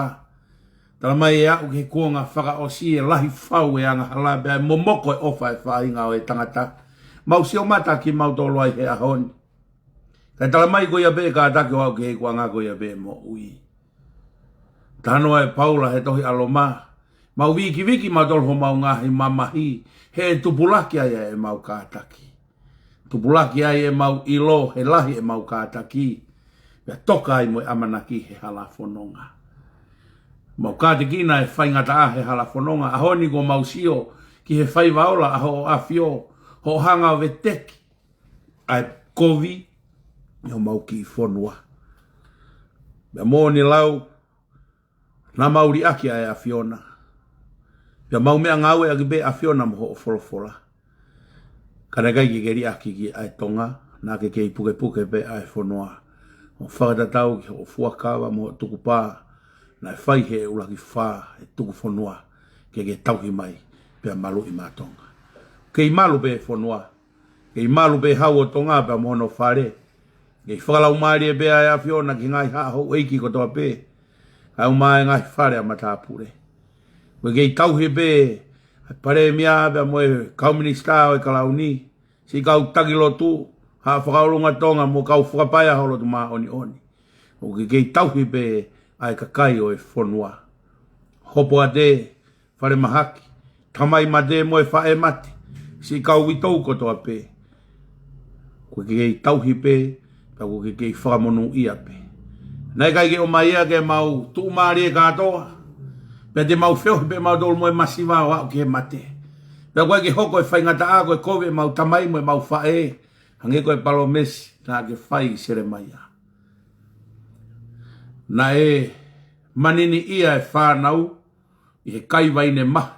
Talamai ʻe aʻu ki he kuonga fakaʻosi ʻe lahi fau e angahala pea ʻe momoko e ʻofa ʻa e faʻahinga ʻo e tangata. Mau sio mata kimautolu ai he ʻaho ni. Kae talamai ko ia pē e kātaki ʻo aʻu ki he ikuʻanga, ko ia pē e moʻui. Talanoa ʻe Paula he tohi ʻa Loma, mau vikiviki mautolu homau ngaahi mamahi, he ʻe tupulaki ai ʻemau kātaki. Tupulaki ai ʻemau ʻilo he lahi ʻemau kātaki, pea toka ai mo e ʻamanaki he hala fononga. Mau kātekina e faingataʻa he hala fononga. ʻAho ni kuo mau sio ki he faiva ola ʻa Hoʻo ʻAfio, hoʻo hanga ʻo veteki ʻa e kovi ʻi homau kiʻi fonua. Pea moʻoni lau, naʻa mau liʻaki ʻa e ʻAfiona, pea mau meʻangāueʻaki pē ʻAfiona mo hoʻo folofola. Ka naʻe ʻikai ke ke liʻaki ki ʻa e Tonga, naʻa ke kei pukepuke pē ʻa e fonua. ʻO fakatatau ki hoʻo fuakava mo hoʻo tukupā naʻe fai he ʻuluaki fā ʻe tuku fonua ke ke tauhi mai pea maluʻi maʻa Tonga. Kei malu pē fonua, kei malu pē hau ʻo Tonga pea mo hono fale. Kei fakalaumālie pē ʻa e ʻAfiona ki he ngaahi haʻa houʻeiki kotoa pē, kae ʻumaʻā e ngaahi fale ʻa matāpule. Ko e kei tauhi pē ʻa e palēmia pea mo e kau minisitā ʻo e kalauni, siʻi kau taki lotu, haʻa fakaʻolunga Tonga mo e kau fakapaea ho lotu māʻoniʻoni. ʻOku ke kei tauhi pē ʻa e kakai ʻo e fonua. Hopoate, falemahaki, tamai mate mo e faʻē mate, siʻi kau uitou kotoa pē. ʻOku ke kei tauhi pē, pea ʻoku ke kei fakamonūʻia pē. Naʻe ʻikai ke ʻomai ia ke mau tuʻumālie kātoa, pea te mau feohi pē mautolu mo e masiva ʻo aʻu ki he mate. Pea ʻoku ʻikai ke hoko e faingataʻa ko e kovi ʻemau tamai mo ʻemau faʻē, hangē ko e palōmesi naʻa ke fai ʻi Selemaia. Naʻe maniniʻia e fānau ʻi he kai vaine mahi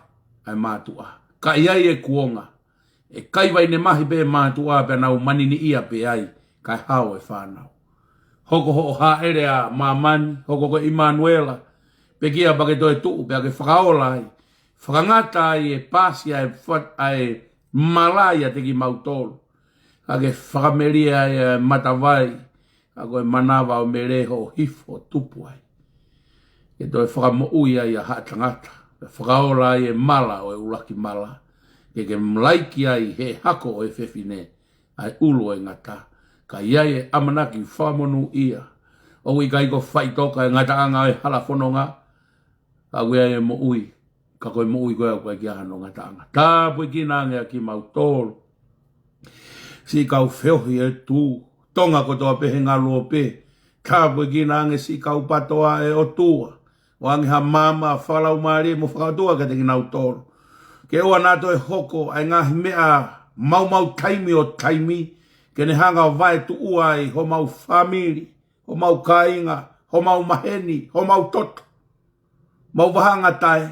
ʻa e mātuʻa. Ka ʻi ai e kuonga, ʻe kai vaine mahi pē e mātuʻa pea nau maniniʻia pē ai, kae hao e fānau. Hoko hoʻo hāʻele ʻa māmani, hoko ko ʻImanuela, pekia pea ke toe tuʻu, pea ke fakaola ai. Fakangata ai e pasi ʻa e fa-, ʻa e mala ʻiate kimautolu. Ka ke fakamelie ai e matavai, ka ko e manava ʻo Mele hoʻo hifo ʻo tupu ai. Ke toe fakamoʻui ai ʻa haʻa tangata, ke fakaola ai e mala ʻo e ʻuluaki mala. Ke ke malaiki ai he hako ʻo e fefine ʻa e ʻulu ʻo e ngata. Ka ʻi ai e ʻamanaki fakamonūʻia. ʻOku ʻikai ko faʻitoka e ngataʻanga ʻo e hala fononga, ka ʻoku ʻi ai e moʻui, ka ko e moʻui ko ia ʻoku ʻikai ke ʻi ai hano ngataʻanga. Tāpuekina ange ʻa kimautolu, siʻi kau feohi e tū, Tonga kotoa pē he ngaluope. Tāpuekina ange siʻi kau PATOA, ʻe ʻOtua, ʻoange ha maama fakalaumālie mo fakaʻotua kiate kinautolu. Ke ʻoua naʻa toe hoko ʻa e ngaahi meʻa maumau taimi ʻo taimi, ke ne hanga ʻo vaetuʻua ai homau fāmili, homau kāinga, homau maheni, homau toto, mau vahaʻangatae,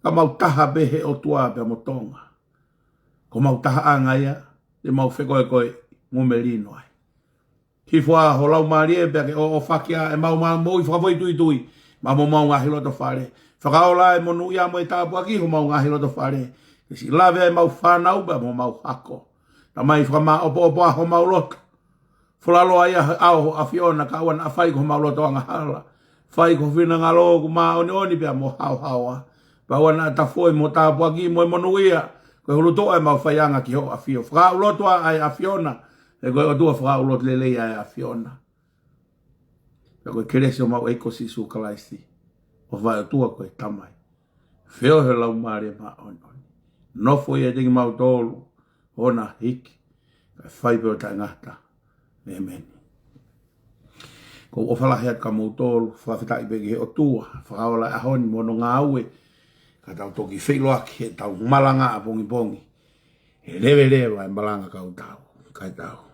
Ka mau taha pē he ʻOtua pea mo Tonga. Ko mau tahaʻanga ia, te mau fekoekoe mo melino ai. Hifo ā ho Laumālie pea ke ʻoʻofaki ʻa e mau moʻui fakafoʻituitui, pea mo mau ngaahi loto fale. Fakaola e monūʻia mo e tāpuaki homau ngaahi loto fale. Ke siʻi lave ʻa e mau fānau pea mo mau hako. Tamai, fakamāʻopoʻopo ʻa homau loto. Fola loa ia he ʻao ho ʻAfiona, ka ʻoua naʻa fai ko homau loto angahala. Fai ko ho finangalo ʻoku māʻoniʻoni pea mo haohaoa. Pea ʻoua naʻa tafoi mo tāpuaki mo e monūʻia. Ko e hulutoʻa ʻemau faiʻanga ki hoʻo ʻafio. Fakaʻulotu ʻa e ʻAfiona. He ko e ʻOtua fakaʻulotu lelei ʻa e ʻAfiona. Pea ko e kelesi ʻo mau ʻEiki ko Sīsū Kalaisi, ʻofa ʻa e ʻOtua ko e Tamai, feohi ʻa e Laumālie Māʻoniʻoni, nofo ia ʻiate kimautolu, ʻo na hiki, kae fai pē ʻo taʻengata. ʻĒmeni. ʻOku ou ʻofa lahi atu kia moutolu, fakafetaʻi pē ki he ʻOtua, fakaola e ʻaho ni mo hono ngāue, ka tau toki feʻiloaki heʻetau malanga ʻapongipongi. He leveleva e malanga kautau, kae tau